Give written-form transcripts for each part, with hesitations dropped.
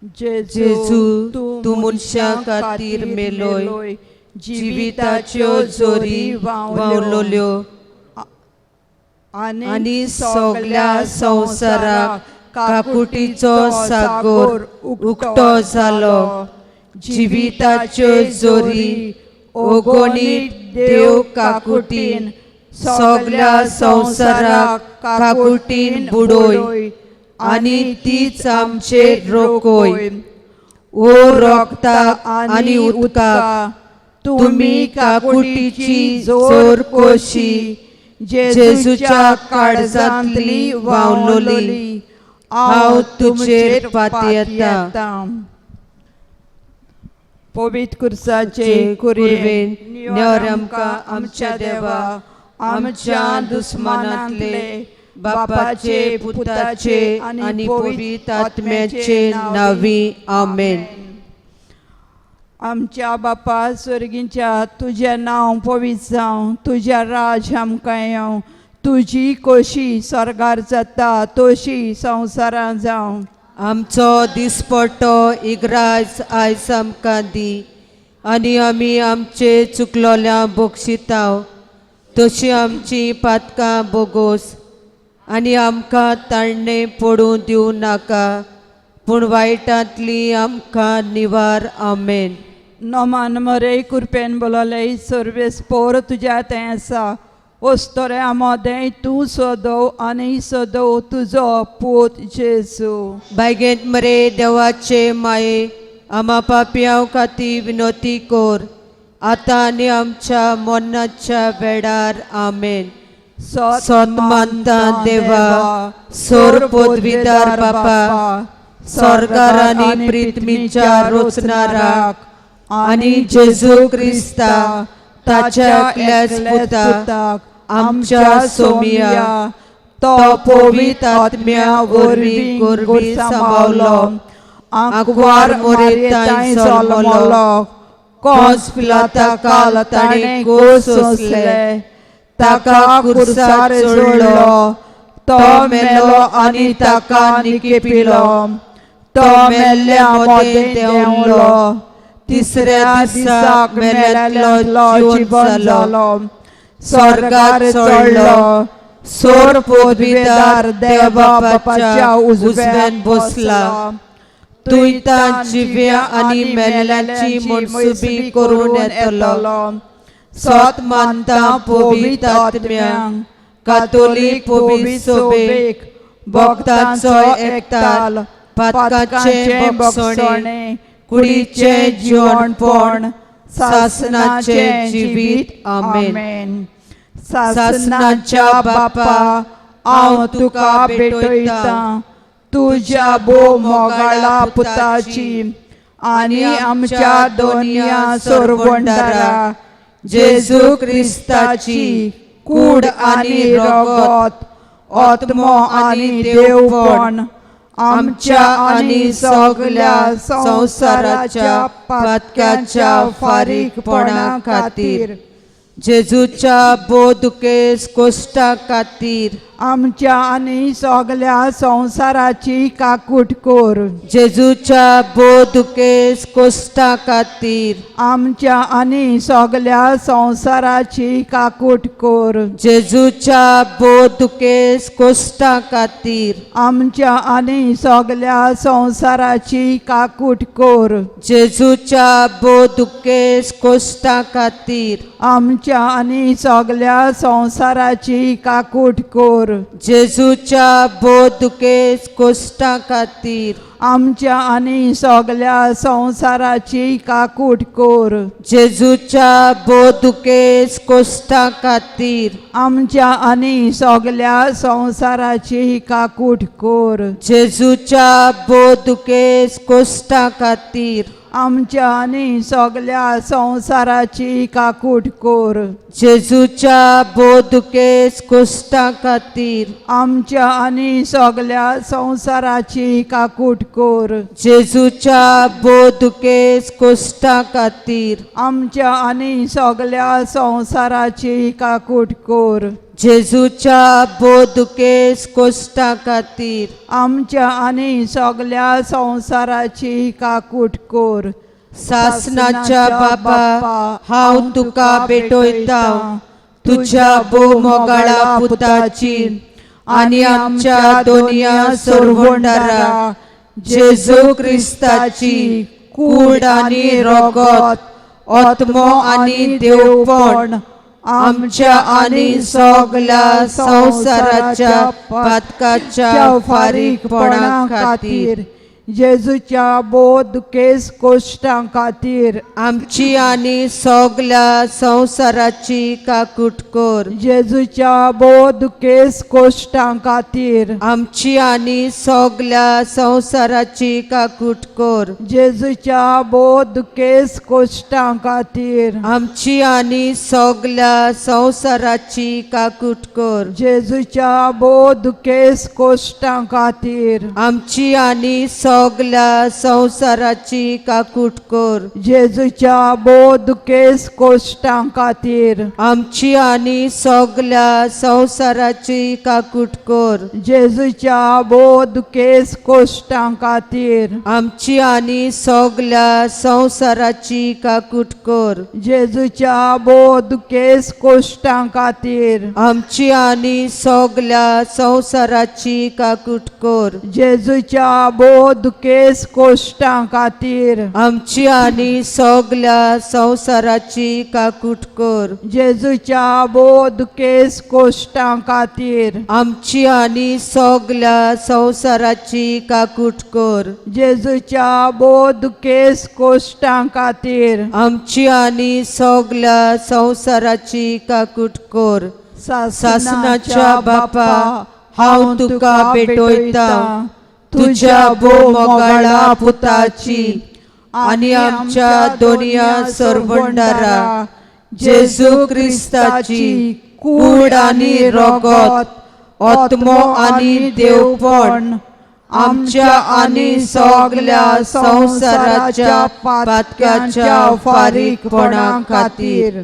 जेजू, तूं मनशां खातीर मेलोय, जिविताच्यो जोरी व्हांवलोल्यो आनी सगल्या संवसाराक काकुटीचो सागोर उक्तो जालो. जिविताच्यो जोरी ओगोणीत देव काकुटीन सगल्या संवसाराक काकुटीन बुडोय आनी तीच आमचेर रोकोय. ओ रोगताक आनी उदकाक, तुमी काकुटीची जोर कोशी जेजूच्या काळजांतली व्हांवलोली, हांव तुजेर पातयेता. पवित्र कुर्साचे कुरवेन नेर आमकां आमच्या देवा, आमच्या दुस्मानांतले, बापाचे, पुताचे आनी पवित्र आत्म्याचे नांवी. आमेन. आमच्या बापा स्वर्गींच्या, तुजें नांव पवित्र जावं, तुजें राज आमकां येवं, तुजी कोशी स्वर्गार जाता तशी संवसारांत जावं. आमचो दिसपट्टो इगराज आयज आमकां दी आनी आमी आमचे चुकलोल्या बक्षिताव तशी आमची पातकां बोगोस आनी आमकां ताणें पडूं दिवं नाका, पूण वायटांतली आमकां निवार. आमेन. नमान मरे, कुरपेन बोलले, सर्वेस्पोर तुज्या तें आसा, वस्तोरे आमोदें तूं सदो आनी सदो तुजो पूत जेजू. बायगेंत मरे देवाचे माये, आमा पापयांव खातीर विनोती कोर, आतां आनी आमच्या मरणाच्या वेळार. आमेन. सोत मानता देवा, सोर पदवीदार बापा, स्वर्गार आनी पृथ्वीच्या रोचणाराक आनी जेजू क्रिस्ता ताच्या एकल्याच पुताक, आमच्या सोमिया, तो पवित्र आत्म्या वरवीं गोरवी सांबावलो, आंकवार मोरेताय जल्मलो, कोंस पिलाता काल ताणें गोस सोंसले, ताका कुर्सार जोडलो, तो मेलो आनी ताका निकेपिलो, तो मेल्ल्या मोदें देंवलो, तिसऱ्या दिसाक मेल्यांतलो जिवन जालो, स्वर्गार चडलो, सोर पदवीदार देव बापाच्या उजव्यान बसला, तुयतां जिव्या आनी मेल्ल्यांची मनसुबी करून येतलो. सोत मानता पवित्र आत्म्यांक, कातोलीक पवित्र सोबेक, भक्तांचो एकताल, पातकाचें बक्षणे, कुडीचें जिवणपण, सासनाचें जिवीत. आमेन. सासनाच्या बापा, हांव तुका भेटयतां तुज्या भोव मोगाळा पुताची आनी आमच्या दोनया सोरवंडारा जेजू क्रिस्ताची कूड आनी रगत, आत्मो आनी देवपण आमच्या आनी सगल्या संवसाराच्या पातकाच्या फारीकपणा खातीर, जेजूच्या भोव दुखेस कोश्टा खातीर, आमच्या आनी सगल्या संवसाराची काकूट कोर. जेजूच्या भोव दुखेस कोश्टा खातीर, आमच्या आनी सगल्या संवसाराची काकूट कोर. जेजूच्या भोव दुखेस कोश्टा खातीर, आमच्या आनी सगल्या संवसाराची काकूट कोर. जेजूच्या भोव दुखेस कोश्टा खातीर, आमच्या आनी सगल्या संवसाराची काकूट कोर. जेजूच्या भोव दुखेस कोश्टा खातीर, आमच्या आनी सगल्या संवसाराची काकूट कोर. जेजूच्या भोव दुखेस कोश्टा खातीर, आमच्या आनी सगल्या संवसाराची काकूट कोर. जेजूच्या भोव दुखेस कोश्टा खातीर, आमच्या आनी सगल्या संवसाराची काकूट कोर. जेजूच्या भोव दुखेस कोश्टा खातीर, आमच्या आनी सगल्या संवसाराची काकूट कोर. जेजूच्या भोव दुखेस कोश्टा खातीर, आमच्या आनी सगल्या संवसाराची काकूट कोर. जेजूच्या बोदुकेस कोश्टा खातीर आमच्या आनी सगल्या संवसाराची काकूट कर. सासनाच्या बापा, हांव तुका भेटयता तुज्या भोव मोगाळा पुताची आनी आमच्या दोनया सोरवंडारा जेजू क्रिस्ताची कूड आनी रोगत, आत्मो आनी देवपण आमच्या आनी सगल्या संवसाराच्या पातकाच्या फारीकपणा खातीर जेजूच्या भोव दुखेस कोश्टां खातीर आमची आनी सगल्या संवसाराची काकूट कर. जेजूच्या भोव दुखेस कोश्टां खातीर आमची आनी सगल्या संवसाराची काकूट कर. जेजूच्या भोव दुखेस कोश्टां खातीर आमची आनी सगल्या संवसाराची काकूट कर. जेजूच्या भोव दुखेस कोश्टां खातीर आमची आनी सगल्या संवसाराची काकूट कर. जेजूच्या भोव दुखेस कोश्टां खातीर आमची आनी सगल्या संवसाराची काकूट कर. जेजूच्या भोव दुखेस कोश्टां खातीर आमची आनी सगल्या संवसाराची काकूट कर. जेजूच्या भोव दुखेस कोश्टां खातीर आमची आनी सगल्या संवसाराची काकूट कर. जेजूच्या भोव दुखेस कोश्टां खातीर आमची आनी सगल्या संवसाराची काकूट कर. जेजूच्या भोव दुखेस कोश्टां खातीर आमची आनी सगल्या संवसाराची काकूट कर. जेजूच्या भोव दुखेस कोश्टां खातीर आमची आनी सगल्या संवसाराची काकूट कर. सासनाच्या बापा, हांव तुका भेटयता तुज्या भोव मोगाळा पुताची आनी आमच्या दोनया सरवंडारा जेजू क्रिस्ताची कूड आनी रोगत, आत्मो आनी देवपण आमच्या आनी सगल्या संवसाराच्या पातकाच्या फारीकपणा खातीर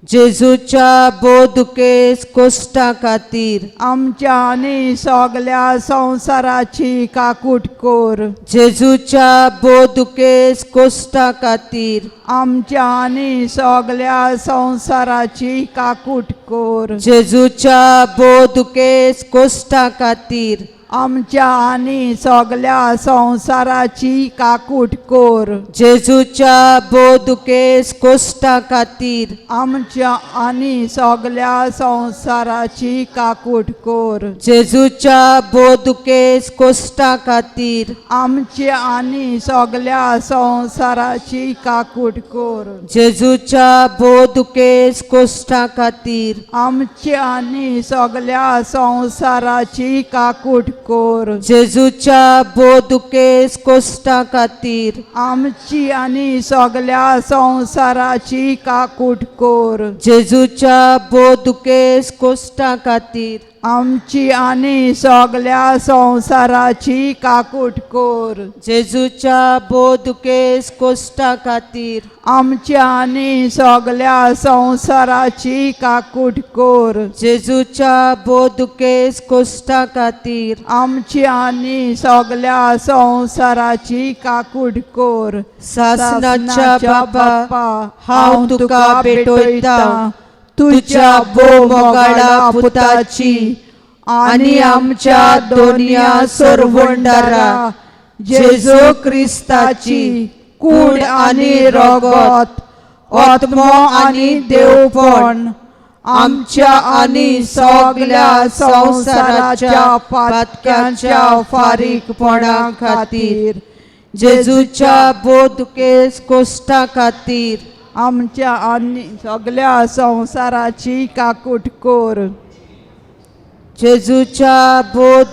जेजूच्या भोव दुखेस कोश्टा खातीर आमच्या आनी सगल्या संवसाराची काकूट कर. जेजूच्या भोव दुखेस कोश्टा खातीर आमच्या आनी सगल्या संवसाराची काकूट कर. जेजूच्या भोव दुखेस कोश्टा खातीर आमच्या आनी सगल्या संवसाराची काकूट कर. जेजूच्या भोव दुखेस कोश्टा खातीर आमच्या आनी सगल्या संवसाराची काकूट कर. जेजूच्या भोव दुखेस कोश्टा खातीर आमच्या आनी सगल्या संवसाराची काकूट कर. जेजूच्या भोव दुखेस कोश्टा खातीर आमच्या आनी सगल्या संवसाराची काकूट कर. जेजूच्या भोव दुखेस कोश्टा खातीर आमची आनी सगल्या संवसाराची काकूट कर. जेजूच्या भोव दुखेस कोश्टा खातीर आमची आनी सगल्या संवसाराची काकूट कर. जेजूच्या भोव दुखेस कोश्टा खातीर आमच्या आनी सगल्या संवसाराची काकूट कर. जेजूच्या भोव दुखेस कोश्टा खातीर आमची आनी सगल्या संवसाराची काकूट कर. सासनाच्या बापा, हांव तुका भेटयता तुज्या भोव मोगाळा पुताची आनी आमच्या दोनया सरवंडारा जेजू क्रिस्ताची कूड आनी रोगत, आत्मो आनी देवपण आमच्या आनी सगल्या संवसाराच्या पातकांच्या फारीकपणा खातीर जेजूच्या भोव दुखेस कोश्टा खातीर आमच्या आनी सगल्या संवसाराची काकूट कर. जेजूच्या भोव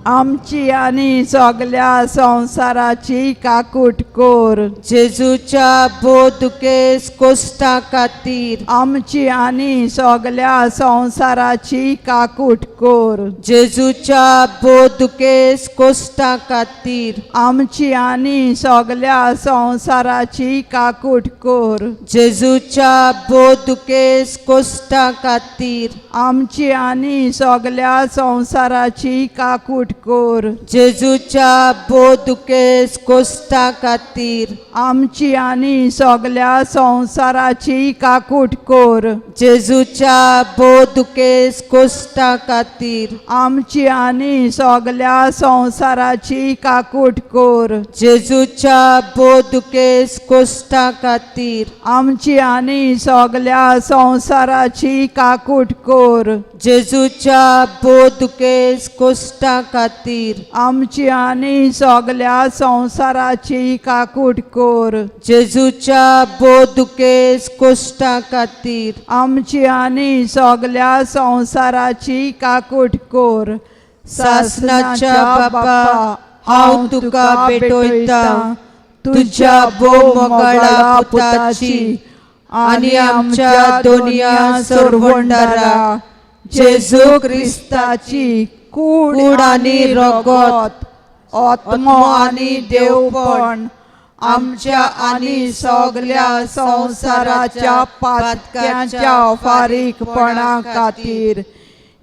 आमची आनी सगल्या संवसाराची काकूट कोर। जेजूच्या भोव दुखेस कोश्टा खातीर आमची आनी सगल्या संवसाराची काकूट कोर। जेजूच्या भोव दुखेस कोश्टा खातीर आमची आनी सगल्या संवसाराची काकूट कोर। जेजूच्या भोव दुखेस कोश्टा खातीर आमची आनी सगल्या संवसाराची काकूट कोर। जेजूच्या भोव दुखेस कोश्टा खातीर आमची आनी सगल्या संवसाराची काकूट कोर। जेजूच्या भोव दुखेस कोश्टा खातीर आमची आनी सगल्या संवसाराची काकूट कोर। जेजूच्या भोव दुखेस कोश्टा खातीर आमची आनी सगल्या संवसाराची काकूट कोर। जेजूच्या भोव दुखेस कोश्टा खातीर आमची आनी सगल्या संवसाराची काकूट कोर। जेजूच्या भोव दुखेस कोश्टा खातीर आमची आनी सगल्या संवसाराची काकूट कोर। सासनाच्या बापा, हांव तुका भेटयतां तुज्या भोव मोगाळा पुताची आनी आमच्या दोनया सरवंडारा जेजू क्रिस्ताची कूड कूड आनी रगत, आत्मो आनी देवपण आमच्या आनी सगल्या संवसाराच्या पातक्यांच्या फारीकपणा खातीर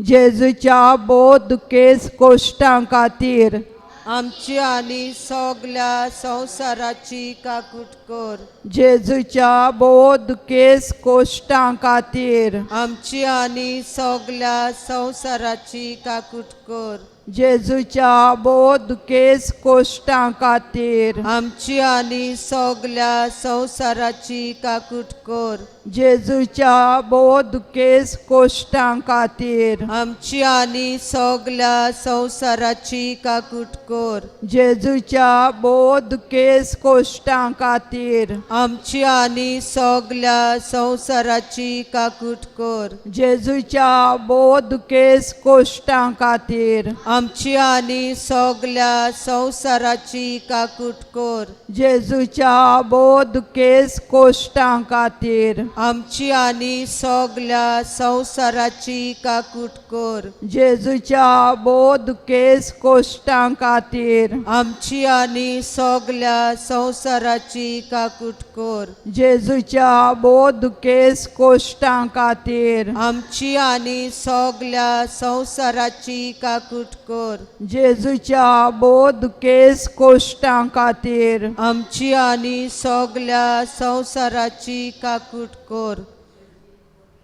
जेजूच्या भोव दुखेस कोश्टां खातीर आमची आनी सगल्या संवसाराची काकूट कर। जेजूच्या भोव दुखेस कोश्टां खातीर आमची आनी सगल्या संवसाराची काकूट कर। जेजूच्या भोव दुखेस कोश्टां खातीर आमची आनी सगल्या संवसाराची काकूट कर। जेजूच्या भोव दुखेस कोश्टां खातीर आमची आनी सगल्या संवसाराची काकूट कर। जेजूच्या भोव दुखेस कोश्टां खातीर आमची आनी सगल्या संवसाराची काकूट कर। जेजूच्या भोव दुखेस कोश्टां खातीर आमची आनी सगल्या संवसाराची काकूट कर। जेजूच्या भोव दुखेस कोश्टां खातीर आमची आनी सगल्या संवसाराची काकूट कर। जेजूच्या भोव दुखेस कोश्टां खातीर आमची आनी सगल्या संवसाराची काकूट कर। जेजूच्या भोव दुखेस कोश्टां खातीर आमची आनी सगल्या संवसाराची काकूट कर। जेजूच्या भोव दुखेस कोश्टां खातीर आमची आनी सगल्या संवसाराची काकूट कर।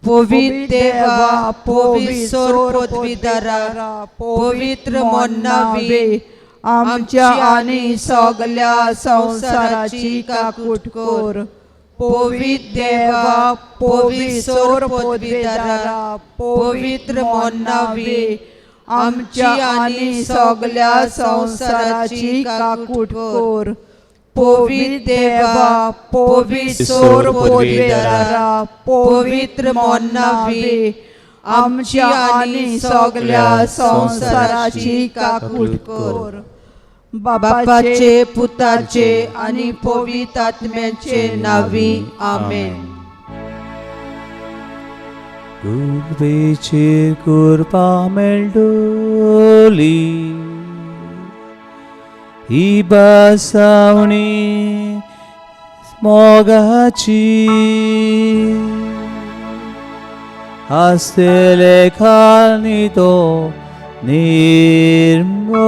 पवित्र देवा, पवित्र पदवीदारा, पवित्र मन्नावी, आमच्या आनी सगल्या संवसाराची काकूट कोर। पवित्र देवा, पवित्र पदवीदारा, पवित्र मन्नावी, आमच्या आनी सगल्या संवसाराची काकूट कोर। पवित्र देवा, पवित्र पदवीदारा, पवित्र मन्नावी, आमच्या आनी सगल्या संवसाराची काकूट कोर। बापाचे, पुताचे आनी पवित्र आत्म्याचे नावी, आमेन। कुर्बेचेर कुर्बा मेळटली ही बसावणी मोगाची आसतले खाली तो निर्मो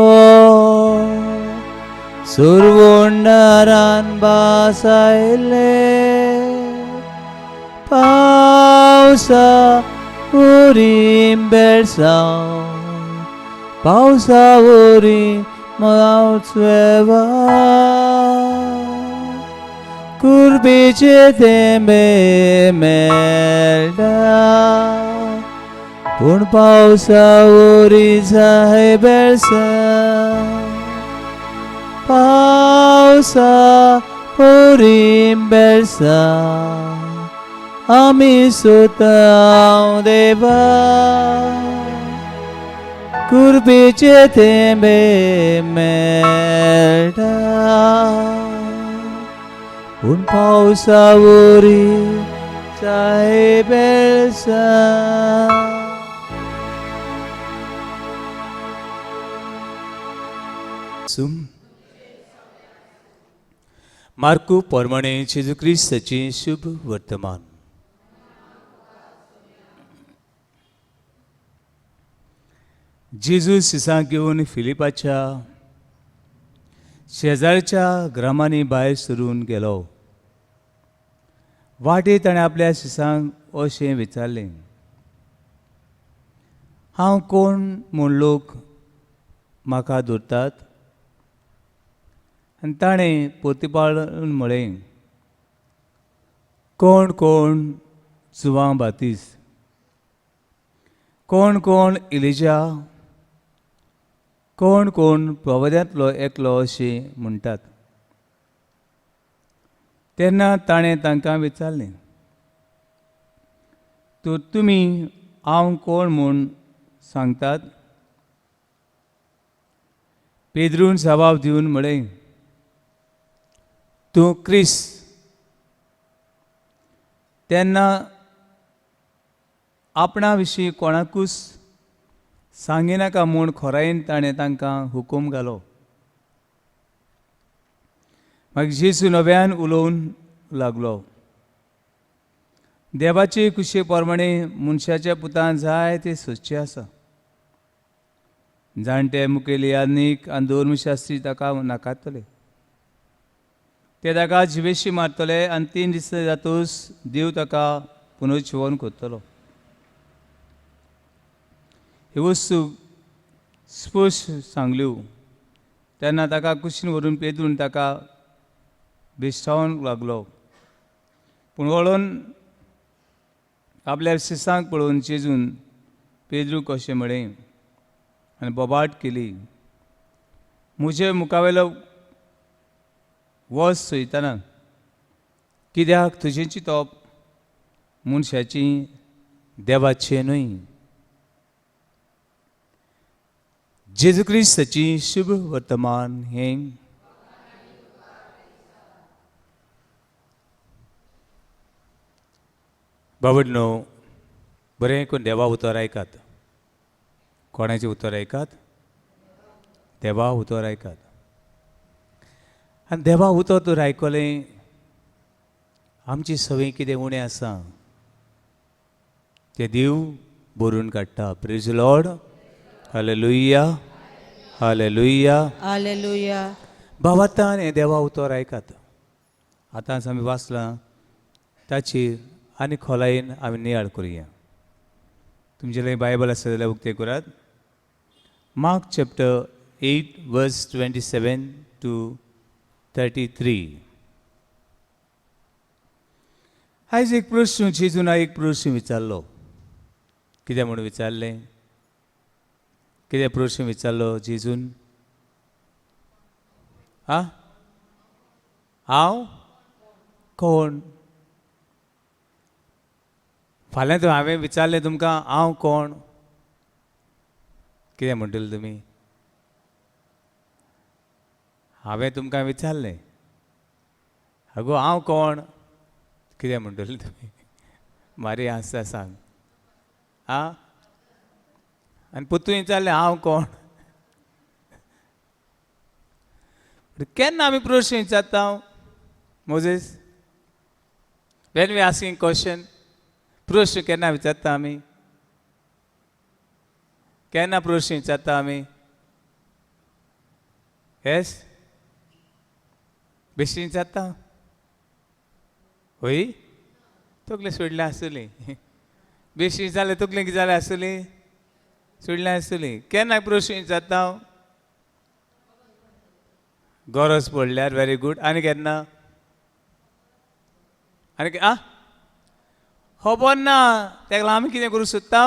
सुरवंडारान बासायले पावसा उरीं बेळसांव पावसा उरीं मावचेवा कुर्बेचे तेंबे मेळटा पूण पावसा उरी जाय बेळसांव पावसा उरीं बेळसांव आमी सुतांव देवा कुर्बेचे थेंबे मेळटा पूण पावसा वरी जाय बेळसा. मार्कू पोरमाणे जेजू क्रिस्ताचें शुभ वर्तमान. जेजू सिसांक घेवन फिलिपाच्या शेजारच्या ग्रामांनी भायर सरून गेलो. वाटेर ताणें आपल्या शिसांक अशें विचारलें, हांव कोण म्हूण लोक म्हाका धरतात? आनी ताणें पोतीपाळून म्हळें, कोण कोण जुवां बातीस, कोण कोण इलिजा, कोण कोण प्रवाद्यांतलो एकलो अशें म्हणटात. तेन्ना ताणें तांकां विचारलें, तर तुमी हांव कोण म्हूण सांगतात? पेद्रून जबाब दिवन म्हळें, तूं क्रिस्त. तेन्ना आपणा विशीं कोणाकूच सांगिनाका म्हूण खोरायेन ताणें तांकां हुकूम घालो. मागीर जेजू नव्यान उलोवन लागलो, देवाचे कुशे प्रमाणे मनशाच्या पुतान जाय तें सोदचें आसा. जाणटे मुखेली याज्ञीक आनी धर्मशास्त्री ताका नाकारतले, ते ताका जिवेशी मारतले आनी 3 दीस जातूच देव ताका पुनर्जिवन करतलो. ह्यो वस्तू स्पश्ट सांगल्यो तेन्ना ताका कुशीन व्हरून पेद्रून ताका भेश्टावंक लागलो. पूण वळोन आपल्या शिसांक पळोवन जेजून पेद्रूक अशें म्हळें आनी बोबाट केली, म्हजे मुखावेलो वच चोयतना, कित्याक तुजें चिंतप मनशाची देवाचें न्हय. जेजू क्रिस्ताची शुभ वर्तमान हें. बाबडनो, बरें करून देवा उतर आयकात. कोणाचें उतर आयकात? देवा उतर आयकात. आनी देवा उतर तर आयकलें, आमची संवय कितें उणें आसा तें देव भरून काडटा. Praise Lord. Hallelujah, hallelujah, hallelujah. भावार्थान हें देवा उतर आयकात. आतांच आमी वाचलां ताचेर आनी खोलायेन आमी नियाळ करुया. तुमचे लागीं बायबल आसा जाल्यार उक्तें करात. Mark chapter 8 verse 27 to 33. आयज एक प्रश्न जेजून एक प्रश्न विचारलो. कितें म्हणून विचारलें? कितें प्रश्न विचारलो जेजून? आ, हांव कोण? फाल्यां तर हांवें विचारलें तुमकां हांव कोण, कितें म्हणटले तुमी? हांवें तुमकां विचारलें अगो हांव कोण, कितें म्हणटले तुमी? मारी आसा सांग. आं, आनी पुतूय विचारलें हांव कोण. केन्ना आमी प्रश्न विचारता Moses? When we asking question, प्रश्न केन्ना विचारता आमी? केन्ना प्रश्न विचारता आमी? येस, बेश्टी विचारता? हय, तकली सोडल्या आसतली. बेश्टी विचारलें तकली कितें जालें आसतली? सोडल्या आसतली. केन्ना प्रश्न विचारता? गरज पडल्यार. Very good. आनी केन्ना? आनी आ खबर ना तेका लागून आमी कितें करूंक सोदता?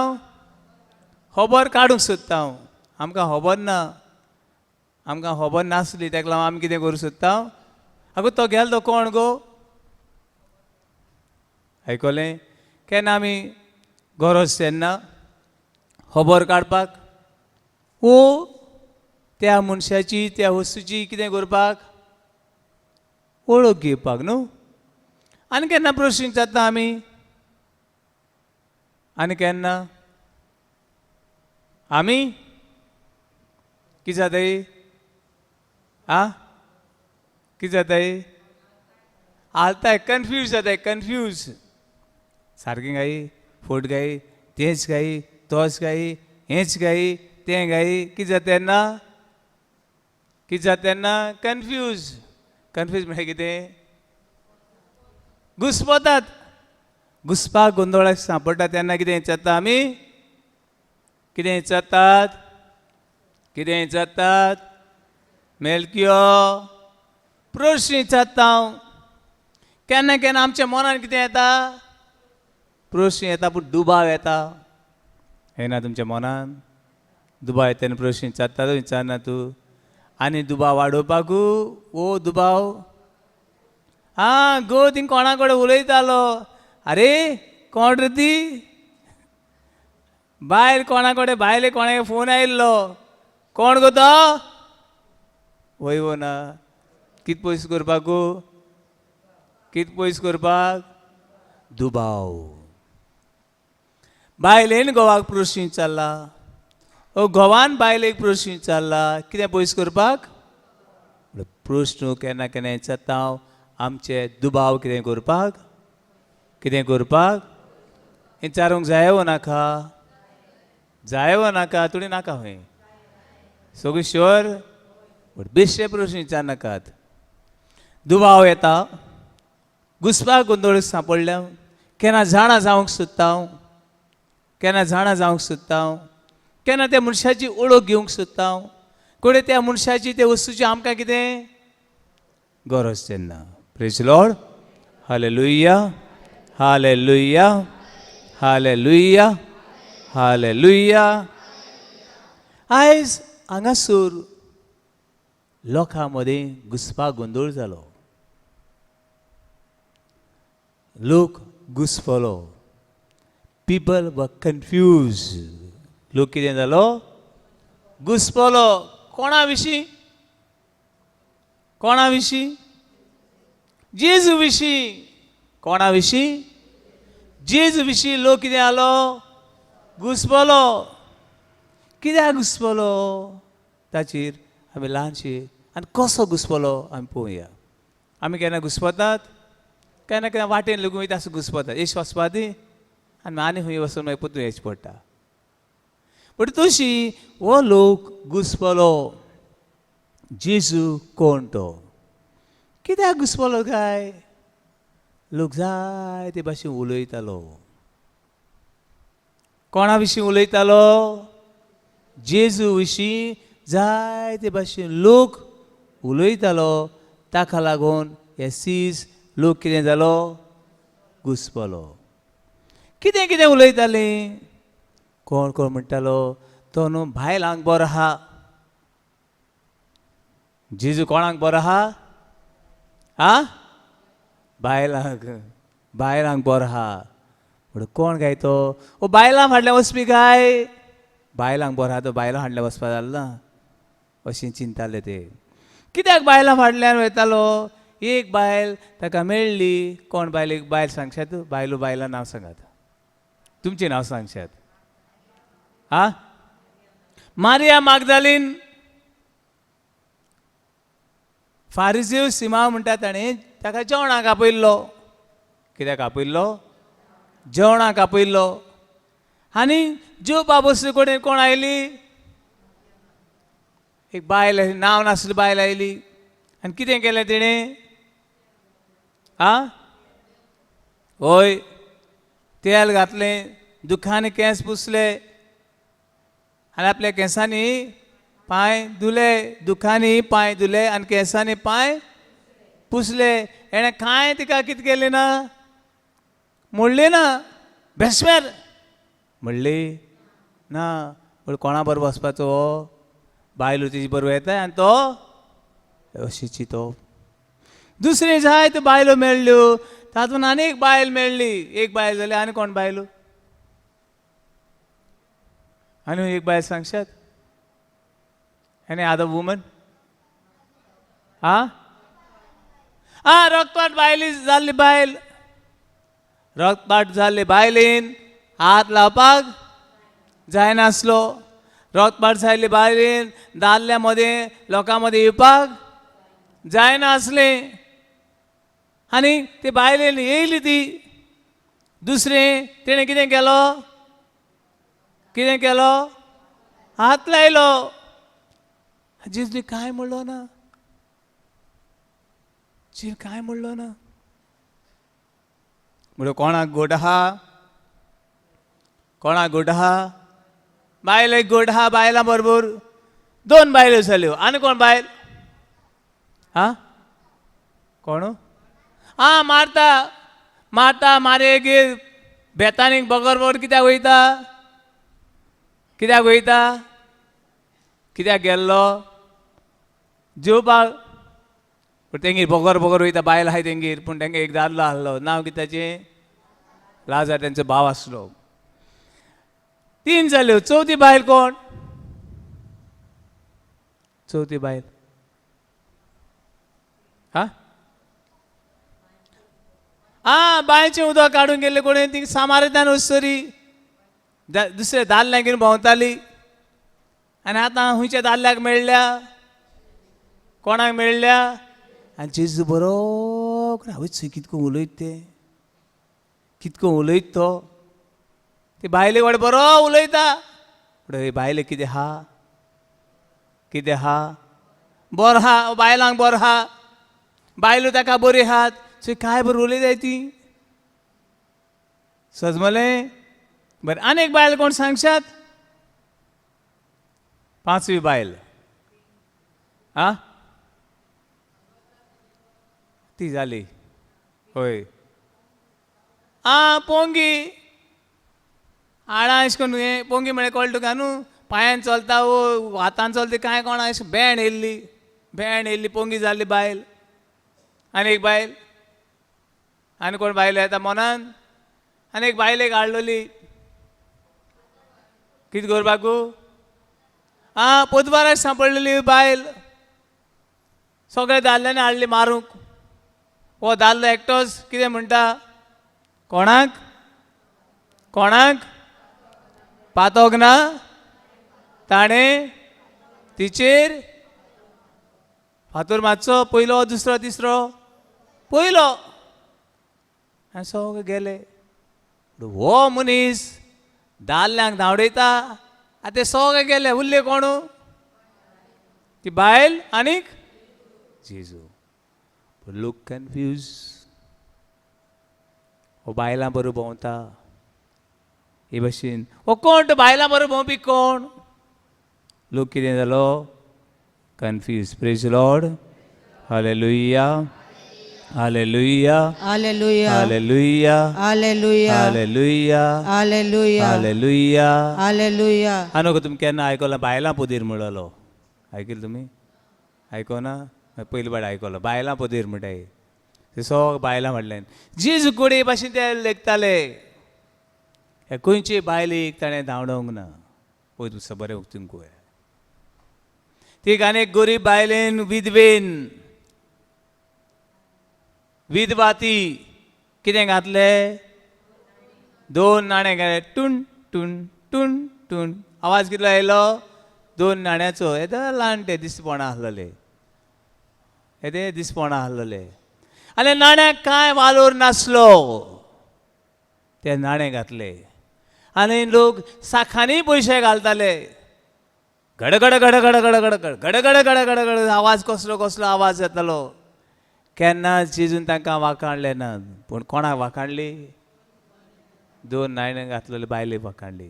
खबर काडूंक सोदता. आमकां खबर ना, आमकां खबर नासली तेका लागून आमी कितें करूंक सोदता? आगो तो गेलो तो कोण गो? आयकलें? केन्ना आमी गरज तेन्ना खबर काडपाक वो त्या मनशाची त्या वस्तूची कितें करपाक वळख घेवपाक न्हू. आनी केन्ना प्रश्न विचारता आमी? आनी केन्ना आमी कितें जाताय? आ कितें जाताय? आलताय, कन्फ्यूज जाताय, कन्फ्यूज. सारकें गायी, फट गायी, तेंच गायी, तोच गायी, हेंच गायी, तें गायी. कितें जाता तेन्ना? कितें जाता तेन्ना? कन्फ्यूज. कन्फ्यूज म्हळ्यार कितें? घुस्पतात. घुसपाक गोंदळाक सांपडटा तेन्ना कितें विचारता आमी? कितें विचारतात? कितें विचारतात? मेलक्यो प्रश्न विचारता हांव. केन्ना केन्ना आमच्या मनान कितें येता? प्रश्न येता, पूण दुबाव येता. येना तुमच्या मनान दुबाव येता तेन्ना प्रश्न विचारता? तो विचारना तूं. आनी दुबाव वाडोवपाकू वो दुबाव आं गो थिंग कोणा कडेन उलयतालो. आरे कोण रे ती बायल? कोणा कडेन बायले कोणाक फोन आयिल्लो? कोण गो तो? वय वो ना. कित पयस करपाकू? कित पयस करपाक? दुबाव. बायलेन घोवाक प्रश्न विचारला, ओ घोवान बायलेक प्रश्न विचारला, कितें पयस करपाक? प्रश्न केन्ना केन्ना विचारता हांव आमचे दुबाव कितें करपाक? कितें करपाक? विचारूंक जाय वो नाका? जाय वो नाका? तुणी नाका खंय सगळीं शुअर? बट बेश्टे प्रश्न विचार नाकात. दुबाव येता, घुसपाक गोंदळ सांपडल्या. केन्ना जाणा जावंक सोदता हांव, केन्ना जाणा जावंक सोदता हांव, केन्ना त्या मनशाची ओळख घेवंक सोदता हांव, कोणे त्या मनशाची त्या वस्तूची आमकां कितें गरज तेन्ना. Praise Lord. Hallelujah, hallelujah, hallelujah, hallelujah. आयज हांगासर लोकां मदीं घुसपा गोंदळ जालो. लोक घुसपलो. People were confuse. लोक कितें जालो? घुसपलो. कोणा विशीं? कोणा विशीं? जेजू विशीं. कोणा विशीं? जेजू विशीं. लोक कितें जालो? घुसपलो. कित्याक घुसपलो ताचेर आमी ल्हानशी आनी कसो घुसपलो आमी पळोवया. आमी केन्ना घुसपतात? केन्ना केन्ना वाटेन लेगून वयता आसो घुसपतात. एश वचपा ती आनी आनी खंय वचून मागीर परतून येवचें पडटा. बट तशी हो लोक घुसपलो. जेजू कोण तो? कित्याक घुसपलो काय? लोक जायते भाशेन उलयतालो. कोणा विशीं उलयतालो? जेजू विशीं जायते भाशेन लोक उलयतालो. ताका लागून हे सीस लोक कितें जालो? घुसपलो. कितें कितें उलयताले? कोण कोण म्हणटालो तो न्हू बायलांक बरो आहा. जेजू कोणाक बरो आहा? आ बायलांक. बायलांक बरो आहा. म्हणून कोण काय तो? ओ बायलां फाटल्यान वचपी काय? बायलांक बरो आहा तो, बायलां फाटल्यान वचपा जाल ना अशें चिंताले ते. कित्याक बायलां फाटल्यान वयतालो? एक बायल ताका मेळ्ळी. कोण बायल? एक बायल सांगशात? बायलो बायलां नांव सांगात, तुमचें नांव सांगशात? आ मारिया मागदालीन. फारिजीव सिमा म्हणटा ताणें ताका जेवणाक आपयल्लो. कित्याक आपयल्लो? जेवणाक आपयल्लो. आनी जेवपा बसले कडेन कोण आयली? एक बायल, नांव नासली बायल आयली. आनी कितें केलें तिणें? आ हय, तेल घातलें, दुखांनी केंस पुसले आनी आपल्या केंसांनी पांय धुले. दुखांनी पांय धुले आनी केंसांनी पांय पुसले. हेणें कांय तिका कितें केलें ना, म्हणलें ना, बेसमेर म्हणली ना. पूण कोणा बरोबर वचपाचो? हो बायलो तेजी बरोबर येता आनी तो अशी चिंतो. दुसरी जायत्यो बायलो मेळ्ळ्यो. तातूंत आनी एक बायल मेळ्ळी. एक बायल जाली, आनी कोण बायलो? आनी एक बायल सांगशात? Any other woman? आं आं, रक्तपात बायली जाल्ली बायल, रक्तपात जाल्ली बायलेन हात लावपाक जायनासलो. रक्तपात जाल्ली बायलेन दादल्या मदें, लोकां मदें येवपाक जायनासलें. आनी ती बायलेन येयली ती. दुसरें तेणें कितें केलो? कितें केलो? हात लायलो. जेजून कांय म्हणलो ना. जेजून कांय म्हणलो ना. म्हणलो, कोणाक गोड आहा? कोणाक गोड आहा? बायलेक गोड आहा. बायलां बरोबर दोन बायलो जाल्यो. आनी कोण बायल? आं, कोण? आं, मारता. मारता मारयेगेर बेतानीक बगर बगर कित्याक वयता? कित्याक वयता? कित्याक गेल्लो? जेवपाक. पूण तेंगेर बगर बगर वयता. बायल आहाय तेंगेर, पूण तेंगे एक दादलो आहलो. नांव कितें ताचें? लाजार. तेंचो भाव आसलो. तीन जाल्यो. चवथी बायल कोण? चवथी बायल? हा आं, बांयचें उदक काडून गेल्ले कोणें? ती सामारितान वचतरी दुसऱ्या दादल्यांक घेवन भोंवताली. आनी आतां खंयच्या दादल्याक मेळ्ळ्या? कोणाक मेळ्ळ्या? आनी जेजू बरो हांव कितको उलयत ते, कितको उलयत तो. ती बायले वाड बरो उलयता. पूण बायले कितें आहा? कितें आहा? बरो आहा. बायलांक बरो आहा. बायलो ताका बरी आहात. सो काय बरें उलयताय ती. सजमलें? बरें, आनी एक बायल कोण सांगशात? पांचवी बायल. आं, ती जाली. हय, आं, पोंगी. आळां अशें करून हें पोंगी म्हळ्यार कळटा तुका न्हू? पांयान चलता वो हातान चलता कांय कोणा. अशें भेंड येयल्ली, भेंड येयल्ली, पोंगी जाल्ली बायल. आनी एक बायल, आनी कोण बायल येता मनान? आनी एक बायलेक हाडलोली कितें करपाकू? आं, पोतबाराक सांपडलेली बायल. सगळे दादल्यांनी हाडली मारूंक. हो दादलो एकटोच कितें म्हणटा? कोणाक कोणाक पातोक ना ताणें तिचेर फातोर मारचो. पयलो, दुसरो, तिसरो? पयलो. आनी सगळे गेले. हो मनीस दादल्यांक धांवडयता. आतां ते सगळे गेले. उरले कोण? ती बायल आनीक जेजू. लोक कन्फ्यूज. हो बायलां बरो भोंवता हे भशेन. हो कोण तो बायलां बरो भोंवपी कोण? लोक कितें जालो? Confuse. Praise Lord. Hallelujah, hallelujah. Hallelujah. Hallelujah. Hallelujah. Hallelujah. Hallelujah. Hallelujah. Hallelujah. आनी तुमी केन्ना आयकलां बायलां पोदीर म्हणलो? आयकलें तुमी? आयकोना? पयली फावट आयकलो. बायलां पोदीर म्हणटाय ते सगळे बायलां म्हणल्यान जेजू कोडे भाशेन ते लेखताले. हे खंयचे बायलेक ताणें धांवडोवंक ना. पळय तुका बरें उक्तून पळय. ती आनी एक गरीब बायलेन, विधवेन, विधवा ती, कितें घातले? दोन नाणे घातले. टून टून टून टून आवाज कितलो आयलो? दोन नाण्याचो. येदे ल्हान ते दिसपणा आसलेले, येदे दिसपणा आसलेले. आनी नाण्याक कांय वालोर नासलो. ते नाणे घातले आनी लोक साखांनी पयशे घालताले. गडगड गडगड गडगड गडगड गडगड गडगड आवाज, कसलो कसलो आवाज येतालो. केन्ना जेजून तांकां वाखाणले ना. पूण कोणाक वाखाणली? दोन नाणे घातलेले बायलेक वाखाणली.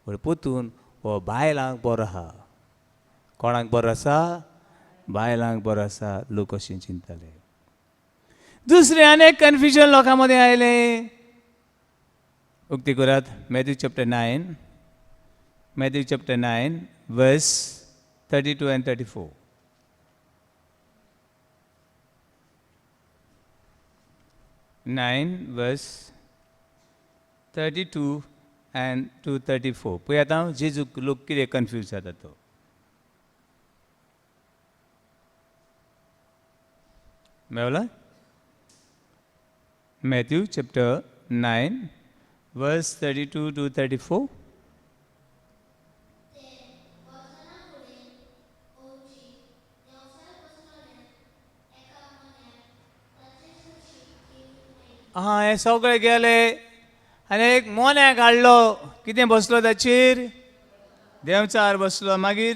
पूण पोतून हो बायलांक बरो आहा. कोणाक बरो आसा? बायलांक बरो आसा. लोक अशें चिंतताले. दुसरें आनी एक कन्फ्युजन लोकां मदें आयलें. उक्ती करात Matthew chapter 9, Matthew chapter 9 verse 32 and 34. 9 verse 32 and to 34. पळय आतां जेजूक लोक कितें कन्फ्यूज जाता तो. Mewla? Matthew chapter 9 verse 32 to 34. आं, हे सगळे गेले आनी एक मोन्याक हाडलो. कितें बसलो ताचेर? देंवचार बसलो. मागीर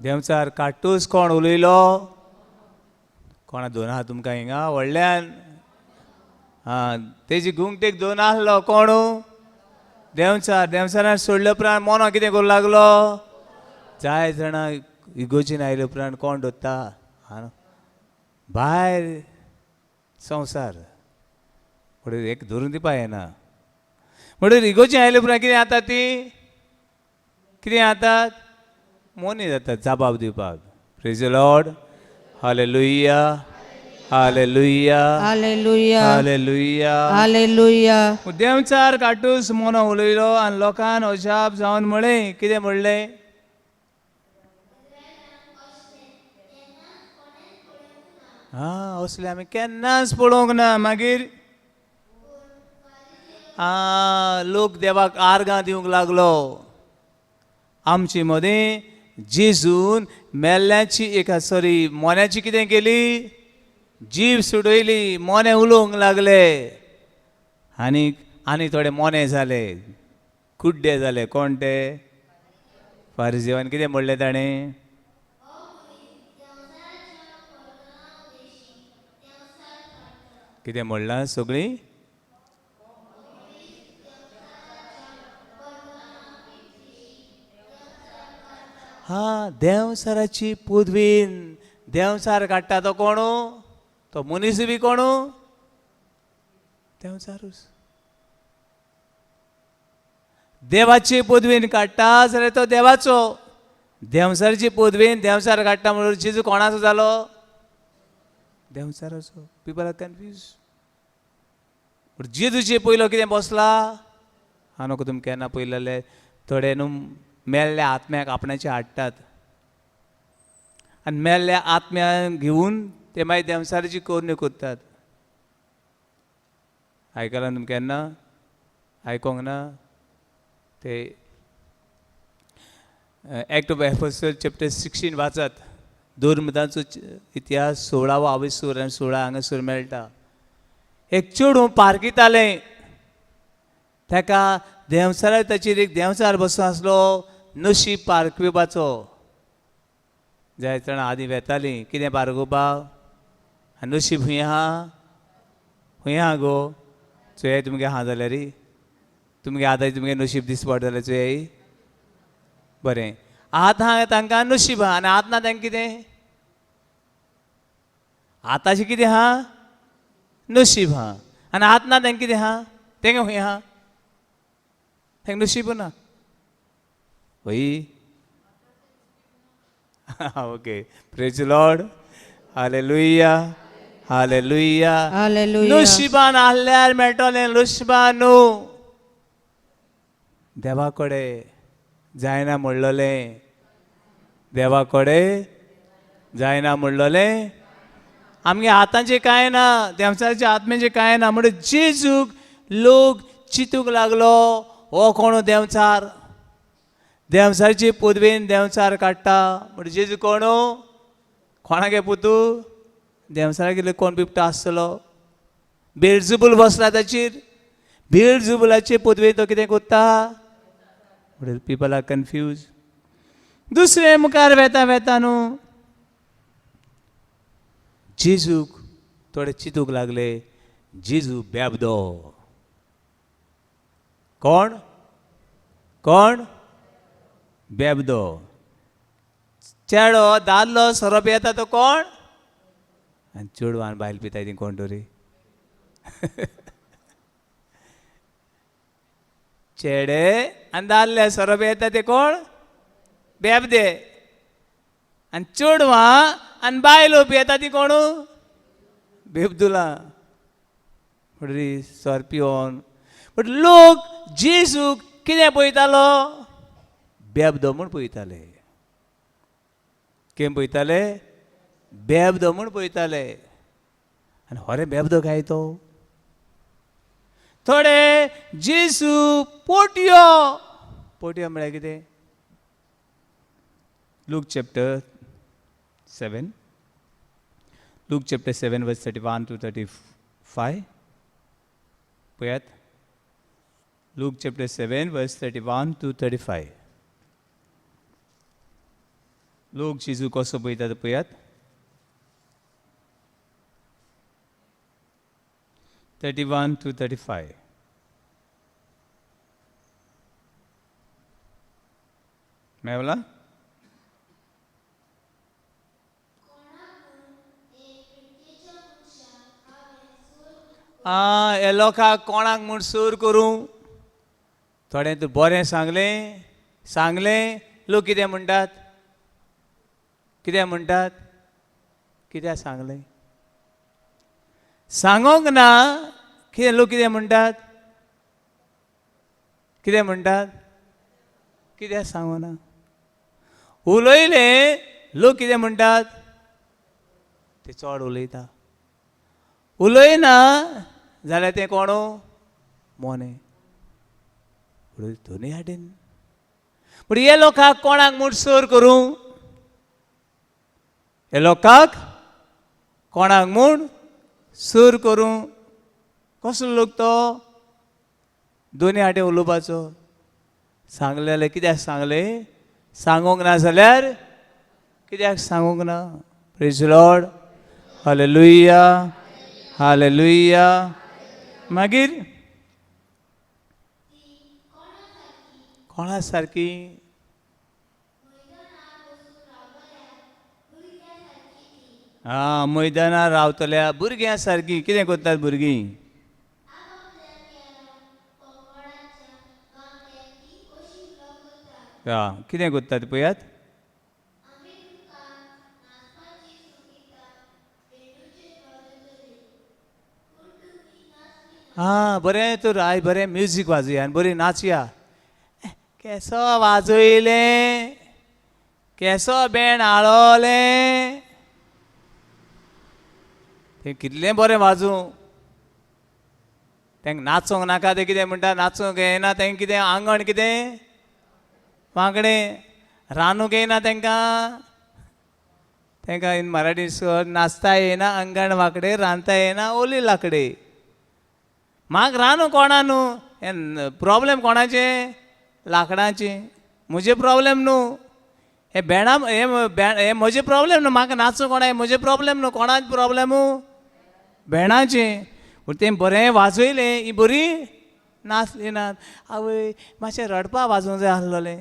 देंवचार काटूस कोण उलयलो? कोणा दोन आहा तुमकां हिंगा व्हडल्यान? आं, तेजी गुंगटेक दोन आहलो कोण? देंवचार. देंवचारान सोडले उपरांत मोनो कितें करूं लागलो? जाय जाणां इगोजीन आयले उपरांत कोण दवरता आं भायर संवसार म्हणून एक धरून दिवपा येना. म्हणून इगोजी आयले उपरांत कितें जाता? ती कितें जातात? मोनी जातात जबाब दिवपाक. Praise Lord. Hallelujah, hallelujah, hallelujah. Hallelujah. Hallelujah. देंवचार काटूस मोनो उलयलो आनी लोकान अजाप जावन म्हळें. कितें म्हणलें? आं, असलें आमी केन्नाच पळोवंक ना. मागीर आं, लोक देवाक आर्गां दिवंक लागलो. आमचे मदें जेजून मेल्ल्याची एका सॉरी मोन्याची कितें केली? जीव सुटयली. मोने उलोवंक लागले आनी आनी थोडे मोने जाले, कुड्डे जाले. कोण ते? फारिजेवान कितें म्हणलें ताणें? कितें म्हणलां सगळीं? हा, देंवचाराची पदवीन देंवचार काडटा तो कोण? तो मनीस बी कोण? देंवचारूच. देवाची पदवीन काडटा जाल्यार तो देवाचो. देंवचाराची पदवीन देंवचार काडटा म्हणून जेजू कोणाचो जालो? देंवचाराचो. People are confuse. जेजूचे पयलो कितें बसला? हांव नको तुमी केन्ना पयलेले थोडे न्हू मेल्ल्या आत्म्याक आपणाचे हाडटात आनी मेल्ल्या आत्म्याक घेवन ते मागीर देंवचाराची करण्यो करतात. आयकलां तुमी केन्ना? आयकोंक ना? ते एक्ट ऑफ एपोस्टल चॅप्टर 16 वाचात. धर्मदांचो इतिहास 16वो आविसूर आनी 16 हांगासर मेळटा. एक चेडूं पारकितालें, ताका देंवचारा ताचेर एक देंवचार बसून आसलो नशीब पारखुपाचो. जाय जाणां आदीं वेतालीं कितें पारखुपाक? आनी नशीब खंय आहा? खंय आहा गो? चोयाय तुमगे आहा जाल्यार तुमगे आतां तुमगे नशीब दिसपट जाल्यार चोयाय. बरें, आतां तांकां नशीब आहा आनी आतां ना तांकां कितें? आतांचें कितें आहा? नशीब आहा. आनी आतां ना तांकां कितें आहा? तेंगे खंय आहा? तांकां नशीब ना. वय okay. Praise Lord. Hallelujah, hallelujah. Hallelujah. नशिबान आहल्यार मेळटलें, नशिबान न्हू. देवा कडेन जायना म्हणलेलें, देवा कडेन जायना म्हणलेलें. आमगे हातांचें कांय ना, देंवचाराच्या आत्म्याचें कांय ना. म्हणून जेजूक लोक चिंतूंक लागलो, हो कोण देंवचार? देंवचाराची पदवेन देंवचार काडटा. म्हणून जेजू कोण? कोणागे पुतू? देंवचारागेर कोण बिबटो आसतलो? बेलजुबूल बसला ताचेर. बेलजुबुलाचे पदवेन तो कितें करता? म्हणून पिपल are confuse. दुसरे मुखार वेता वेता न्हू जेजूक थोडे चिंतूंक लागले, जेजू बेबदो. कोण? कोण? बेबदो. चेडो दादलो सोरो पियेता तो कोण? आनी चेडवान बायल पिताय ती कोण तरी? चेडे आनी दादले सोरो पियेता ते कोण? बेबदे. आनी चेडवां आनी बायलो पियेता ती कोण? बेबदुलां. म्हणटरी सोरो पिवन. बट लोक जेजूक कितें पळयतालो? बेबदो म्हूण पळयताले. केम पळयताले? बेबदो म्हूण पळयताले. आनी होरे बेबदो काय तो? थोडे जेजू पोटयो. पोटयो म्हळ्यार कितें? Luke chapter 7, Luke chapter 7 verse 31 to 35. पळयात, Luke chapter 7 verse 31 to 35. लोक जेजू कसो पळयता तो पळयात. 31 to 35. मेवला? आं, हे लोकांक कोणाक म्हूण सूर करूं? थोडें तूं बरें सांगलें सांगलें, लोक कितें म्हणटात? कितें म्हणटात? कित्याक सांगलें? सांगोंक ना कितें? लोक कितें म्हणटात? कितें म्हणटात? कित्याक सांगना? उलयलें, लोक कितें म्हणटात? ते चड उलयता. उलयना जाल्यार तें कोण? मोने. दोनूय हाडेन. पूण हे लोकांक कोणाक म्हूण सर करूं? हे लोकांक कोणाक म्हूण सर करूं? कसलो लोक तो? दोनूय हाटे उलोवपाचो. सांगलें जाल्यार कित्याक सांगलें? सांगूंक ना जाल्यार कित्याक सांगूंक ना? Praise Lord, hallelujah, hallelujah. मागीर कोणा सारकी? आं, मैदानार रावतल्या भुरग्यां सारकी. कितें करतात भुरगीं? आं, कितें करतात पळयात. आं, बरें तर आयज बरें म्युजीक वाजोवया आनी बरी नाचया. केसो वाजयलें, केसो बँड हाळोलें, तें कितलें बरें वाजूं. तेंका नाचोंक नाका. तें कितें म्हणटा? नाचूंक येना तेंकां. कितें आंगण कितें वांकडें, रांदूंक येना तेंकां. तेंकां इन मराठी स्वर नाचता येना, आंगण वांकडें, रांदता येना ओली लाकडे. म्हाका रांदूं कोणा न्हू, हें प्रोब्लेम कोणाचें? लाकडांचें. म्हजें प्रोब्लेम न्हू हे बेणा, हे म्हजें प्रोब्लेम न्हू. म्हाका नाचूं कोणा हें म्हजें प्रोब्लेम न्हू. कोणाचें प्रोब्लेम? बेणाचें. पूण तें बरें वाजयलें, ही बरी नाचली नात. आवय मातशें रडपा वाजोवंक जाय आसलोलें.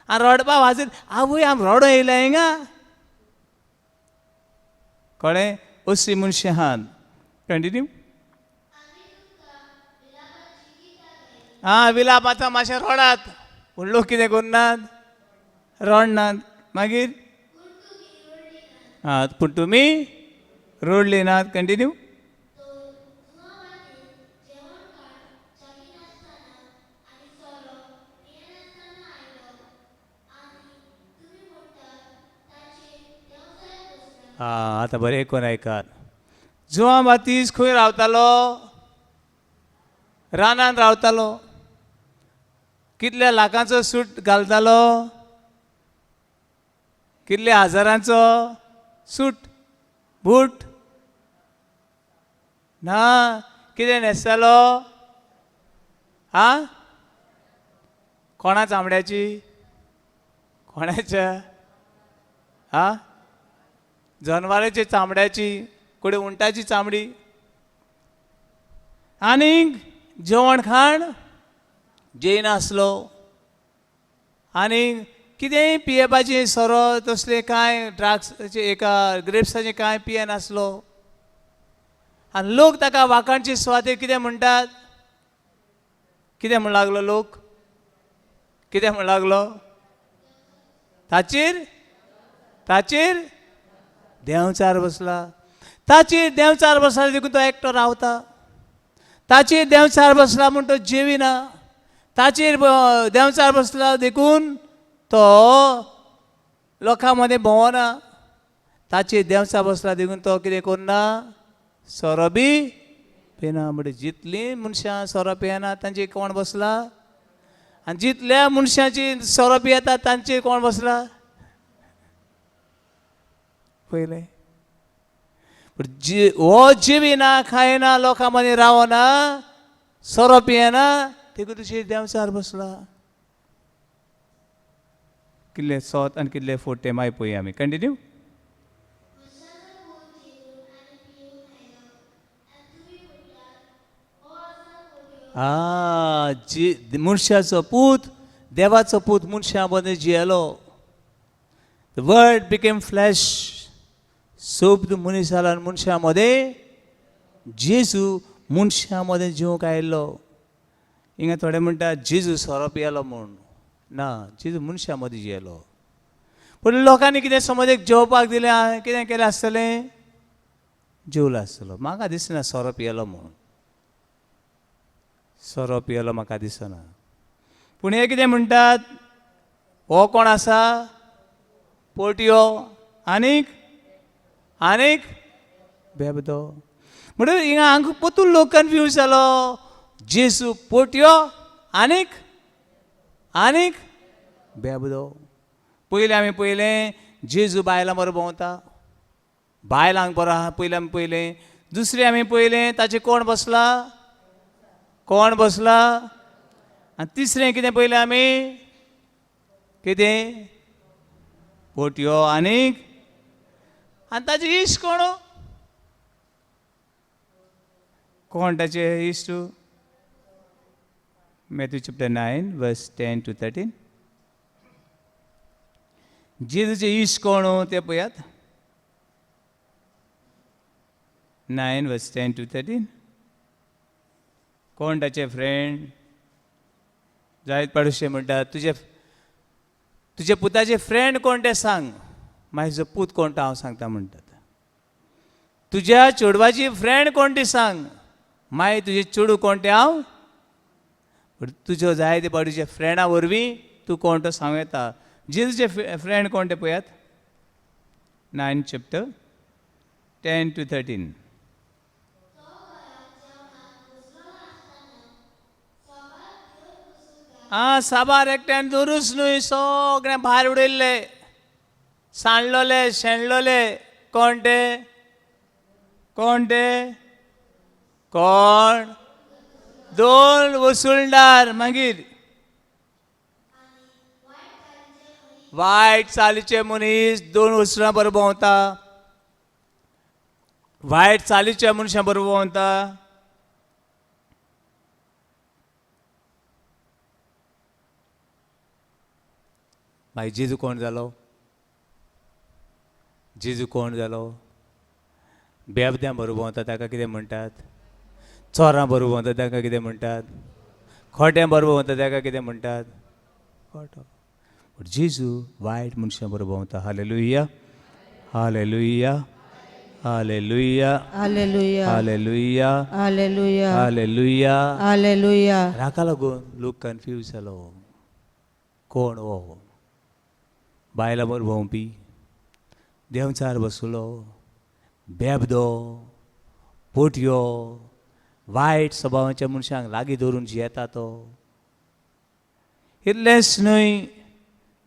आनी रडपा वाजयत आवय आम रडो येयलें हिंगा. कळ्ळें? असली मनशां आहात. कंटिन्यू. आं, विलाप आतां मातशें रडात, पूण लोक कितें करनात? रडनात. मागीर आं, पूण तुमी रडली नात. कंटिन्यू. आं, आतां बरें कोण आयकात. जुआंव बातीस खंय रावतालो? रानान रावतालो. कितल्या लाखांचो सूट घालतालो? कितल्या हजारांचो सूट बूट ना, कितें न्हेसतालो? आं, कोणा चामड्याची? कोणाच्या? आं, जनवाराच्या चामड्याची, कुडे उंटाची चामडी. आनीक जेवण खाण जेयनासलो. आनी कितेंय पियेवपाचें सोरो तसलें कांय ड्रग्साचें एका ग्रेप्साचें कांय पियेनासलो. आनी लोक ताका वाखाणचे सुवातेर कितें म्हणटात? कितें म्हण लागलो लोक? कितें म्हण लागलो? ताचेर ताचेर देंवचार बसला. ताचेर देंवचार बसला देखून तो एकटो रावता. ताचेर देंवचार बसला म्हूण तो जेविना. ताचेर देंवचार बसला देखून तो लोकां मदें भोंवना, ताचे देंवचा बसला देखून तो कितें करना, सोरो बी पिना. म्हणजे जितलीं मनशां सोरो पियेना तांचे कोण बसला, आनी जितल्या मनशांची सोरो पियेता तांचे कोण बसला पयलें. पूण जी हो जिविना खायना, लोकां मदीं रावना, सोरो पियेना, देखून तुजे देंवचार बसला. कितले सोत आनी कितले फोटे मागीर पळोवया आमी. कंटिन्यू. आ जी मनशाचो पूत, देवाचो पूत मनशां मदीं जियेलो. The word became flesh. शब्द मनीस जालो आनी मनशां मदें, जेजू मनशां मदें जिवंक आयिल्लो. हिंगा थोडे म्हणटा जेजू सोरो पियेलो म्हूण. ना, जेजू मनशां मदीं जियेलो. पूण लोकांनी कितें समज एक जेवपाक दिलें, कितें केलें आसतलें, जेवलो आसतलो. म्हाका दिसना सोरो पियेलो म्हूण, सोरो पियेलो म्हाका दिसना. पूण हे कितें म्हणटात, हो कोण आसा, पोटयो आनीक आनीक बेबदो. म्हणटकीर हिंगा हांगा परतून लोक कन्फ्यूज जालो. जेजू पोटयो आनीक आनीक बेबदो. पयलें आमी पयलें जेजू बायलां बरो भोंवता, बायलांक बरो आहा पयलें आमी पयलें. दुसरें आमी पयलें ताचें कोण बसला, कोण बसला. आनी तिसरें कितें पयलें आमी, कितें, पोटयो आनीक आनी ताचे इश्ट कोण, कोण ताचे इश्ट. Matthew chapter 9 verse 10 to 13. जेजूचे इश्ट कोण ते पळयात. 9 वर्स 10 to 13. कोण ताचे फ्रेंड, जायत पाडोशी म्हणटा तुजे तुजे पुताचे फ्रेंड कोण ते सांग, मागीर तुजो पूत कोण तो हांव सांगता म्हणटात. तुज्या चेडवाची फ्रेंड कोण ती सांग, मागीर तुजे चेडूं कोण तें हांव. तुज्यो जायते पावटी फ्रेंडा वरवीं तूं कोण तो सांगूं येता. जेजूचे फ्रेंड कोण ते पळयात. 9 chapter 10 to 13. आं, साबार एकट्यान दवरूच न्हय, सगळें भायर उडयल्ले, सांडलोले, शेणलोले. कोण ते, कोण ते, कोण, दोन वसुलदार. मागीर वायट चालीचे मनीस दोन वसुलां बरोबर भोंवता, वायट चालीच्या मनशां बरोबर भोंवता. मागीर जेजू कोण जालो, जेजू कोण जालो, बेबद्यां बरोबर भोंवता ताका कितें म्हणटात, चोरां बरोबर भोंवता ताका कितें म्हणटात, खोट्यां बरोबर भोंवता ताका कितें म्हणटात, खोटो. पूण जेजू वायट मनशां बरोबर भोंवता. Hallelujah, hallelujah, hallelujah, hallelujah, hallelujah, hallelujah, hallelujah, hallelujah. हाका लागून लोक कन्फ्यूज जालो, कोण हो, बायलां बरोबर भोंवपी, देंवचार बसलो, बेबदो, पोटयो, वायट स्वभावाच्या मनशांक लागीं धरून जियेता तो. इतलेंच न्हय,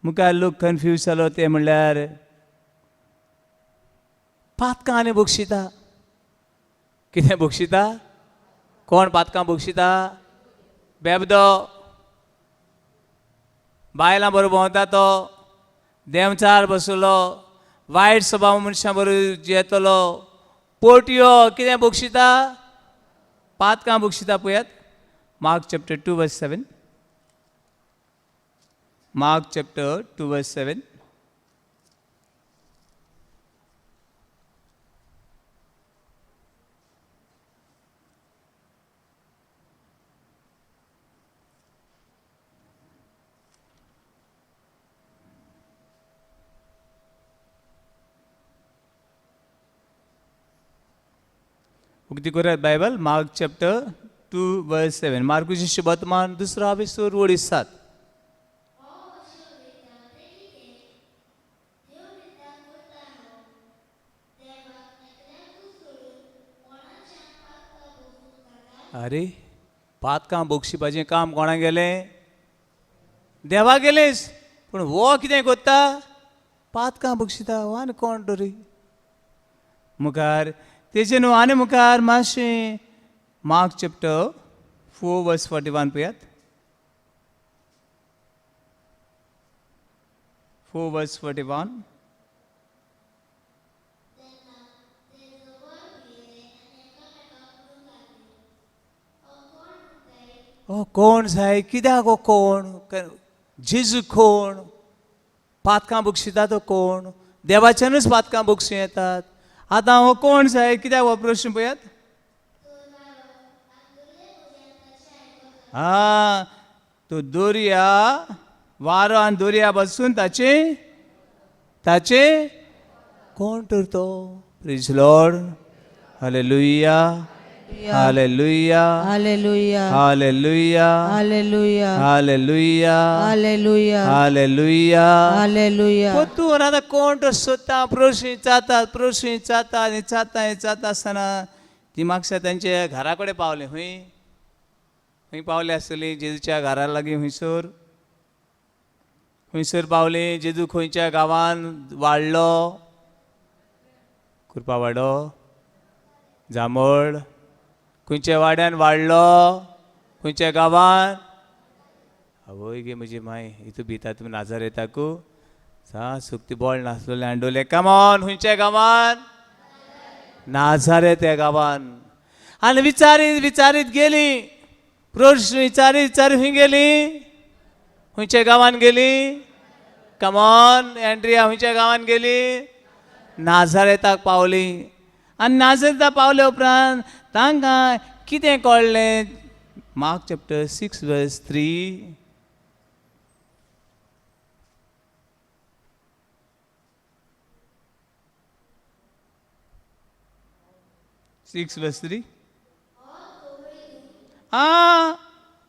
मुखार लोक कन्फ्यूज जालो ते म्हणल्यार पातकां आनी बक्षिता. कितें बक्षिता, कोण पातकां बक्षिता, बेबदो, बायलां बरोबर भोंवता तो, देंवचार बसलो, वायट स्वभाव मनशां बरोबर जियेतलो, पोटयो, कितें बक्षिता, पातकां बक्षिता. पळयात Mark chapter 2 verse 7. Mark chapter 2 verse 7. उक्ती करात बायबल, मार्क चॅप्टर 2 वर्स 7. मार्कुची शुभवर्तमान दुसरो आविसूर वडी 7. आरे पातकां बक्षिपाचें काम कोणाक गेलें? देवा गेलेंच. पूण हो कितें कोत्ता? पातकां बक्षिता. हो आनी कोण तरी मुखार तेजे न्हू आनी मुखार मातशें Mark chapter 4 verse 41 पळयात. 4 verse 41. ओ कोण जाय? कित्याक हो कोण? जेजू कोण? पातकां बक्षिता तो कोण? देवाच्यानूच पातकां बक्षूं येतात. आतां हो कोण जाय? कित्याक हो प्रश्न पळयात. आं, तो दर्या वारो आनी दर्या बसून ताचे ताचे कोण तर तो? Praise Lord. Hallelujah, hallelujah, hallelujah, hallelujah, hallelujah, hallelujah, hallelujah, hallelujah, hallelujah. पोतून आतां कोण तो सोदता? प्रश्न विचारतात, प्रश्न विचारता आनी विचारता विचारता आसतना ती मागसा तांच्या घरा कडेन पावली. खंय खंय पावली आसतली? जेजूच्या घरा लागीं. खंयसर खंयसर पावली? जेजू खंयच्या गांवान वाडलो? कुरपावाडो, जांबळ. खंयच्या वाड्यान वाडलो? खंयच्या गांवान? आवय गे म्हजी माय, हितू भिता तुमी नाजारेताकू सा सुकती बोळ नासलोलें आंडोले. कमॉन, खंयच्या गांवान? नाजारेत ह्या गांवान. आनी विचारीत विचारीत गेली, प्रश्न विचारीत विचारीत खंय गेली? खंयच्या गांवान गेली? कमॉन एंड्रिया, खंयच्या गांवान गेली? नाजारेताक पावली. आनी नाजारेताक पावले उपरांत तांकां कितें कळ्ळें? Mark chapter 6 verse 3. 6 verse 3. आं,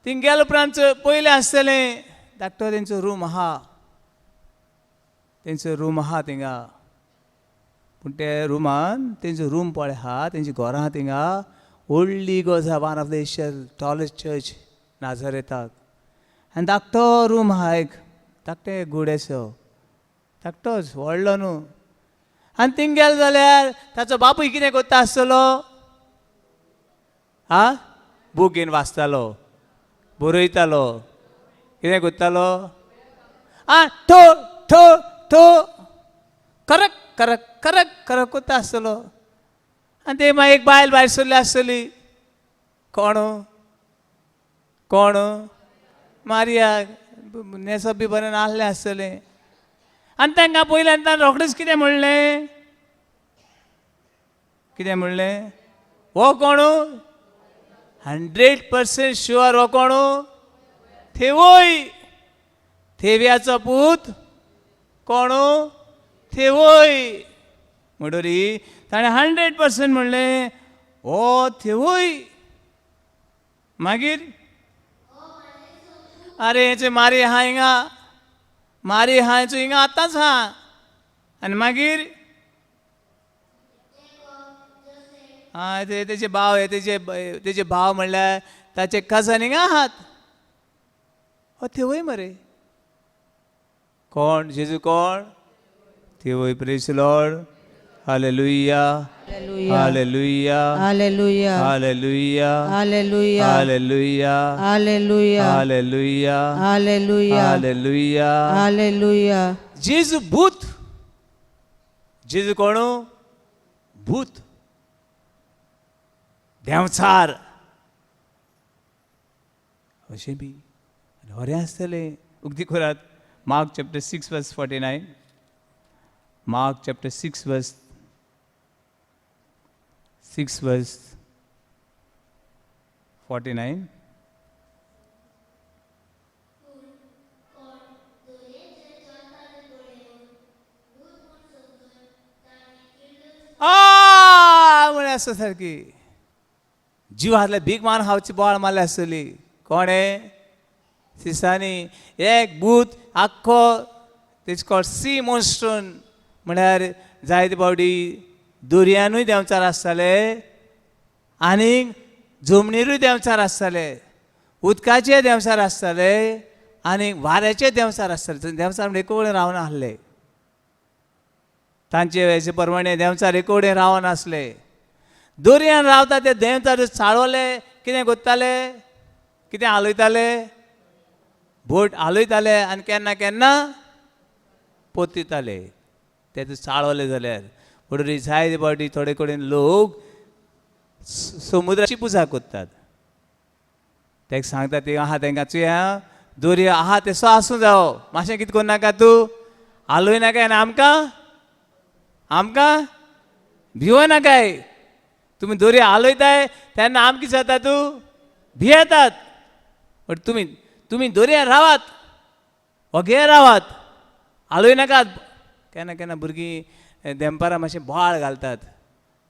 थिंग गेले उपरांत पयलें आसतलें धाकटो तेंचो रूम आहा, तेंचो रूम आहा थिंगा. पूण ते रुमान तेंचो रूम पळय आहा, तेंची घरां आहा थिंगा. व्हडली इगर्ज आहा, one of the Asia tallest church नाझारेताक. आनी धाकटो रूम आहा एक, धाकटें गुडेसो, धाकटोच व्हडलो न्हू. आनी थिंग गेलो जाल्यार ताचो बापूय कितें करता आसतलो? आ, बूक घेवन वाचतालो, बरयतालो. कितें करतालो? आ, ठो ठो ठो करक करक करक करक करता आसतलो. आनी ते मागीर एक बायल भायर सरली आसतली. कोण? कोण? मारिया. न्हेसप बी बरें नासलें आसतलें. आनी तांकां पयलें आनी ताणें रोखडेंच कितें म्हणलें? कितें म्हणलें? हो कोण? 100% शुअर हो कोण? थेवय. थेव्याचो पूत कोण? थेवय. म्हणटरी ताणें 100% म्हणलें हो थेवय. मागीर आरे हेचे मारी आहा हिंगा, मारी आहा हेचो हिंगा आतांच आहा. आनी मागीर आं, ते तेजे भाव, हे तेजे तेजे भाव म्हणल्यार ताचे कजन हिंगा आहात. हो थेवय मरे. कोण? जेजू कोण? थेवय. Praise Lord. Hallelujah, hallelujah, hallelujah, hallelujah, hallelujah, hallelujah, hallelujah, hallelujah, hallelujah, hallelujah. Hallelujah. जेजू भूत. जेजू कोण? भूत, देंवचार अशें बी आनी बरें आसतलें. उगती करात Mark chapter 6 verse 49. Mark chapter 6 verse 6 verse 49. आ म्हळ्यार आसता सारकी जीव हातले भीक मारून खावची बोळ मारल्या आसतली. कोणें? सिसांनी. एक भूत आख्खो तेच कॉल्ड सी मोन्स्ट्रोन. म्हळ्यार जायते फावटी दर्यानूय देंवचार आसताले आनीक जमनीरूय देंवचार आसताले, उदकाचे देंवचार आसताले आनी वाऱ्याचे देंवचार आसताले. देंवचार म्हणजे एक कडेन रावना आसले, तांचे हेचे प्रमाणे देंवचार एक कडेन रावनासले. दर्यान रावता ते देंवचार चाळवले, कितें करताले, कितें हालयताले, बोट हालयताले आनी केन्ना केन्ना पोतिताले. ते चाळवले जाल्यार म्हणटरी जायते फावटी थोडे कडेन लोक समुद्राची पुजा करतात. ताका सांगता ते आहा तांकां चुया दर्या आहा तेसो आसूं जावो, मातशें कितें करूं नाका, तूं हालय नाका आनी आमकां आमकां भिवो नाकाय. तुमी दर्या हालयताय तेन्ना आमकां कितें जाता, तूं भियेतात. बट तुमी तुमी दर्यार रावात, वगे रावात, हालय नाकात. केन्ना केन्ना भुरगीं देंपारां मातशें बोवाळ घालतात.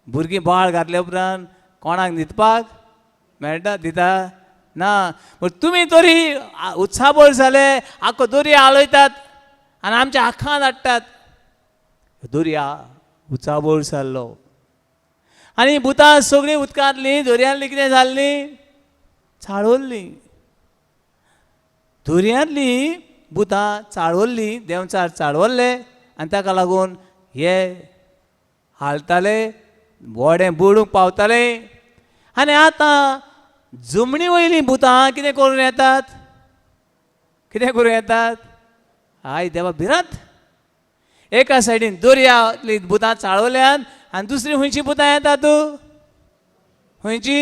भुरगीं बोवाळ घातल्या उपरांत कोणाक न्हिदपाक मेळटा दिता ना. पूण तुमी तरी उत्साहभर जाले, आख्खो दर्या हालयतात आनी आमच्या आखान हाडटात. दर्या उत्साहभर जाल्लो आनी भुतां सगळीं उदकांतलीं दर्यांतलीं कितें जाल्लीं, चाळवल्लीं. दर्यांतलीं भुतां चाळवल्लीं, देंवचार चाळवल्ले आनी ताका लागून हे हालताले, व्हडें बुडूंक पावताले. आनी आतां जमनी वयलीं भुतां कितें करून येतात, कितें करून येतात, I देवा भिरांत. एका सायडीन दर्यांतलीं भुतां चाळवल्यान आनी दुसरी खंयची भुतां येतात, खंयची,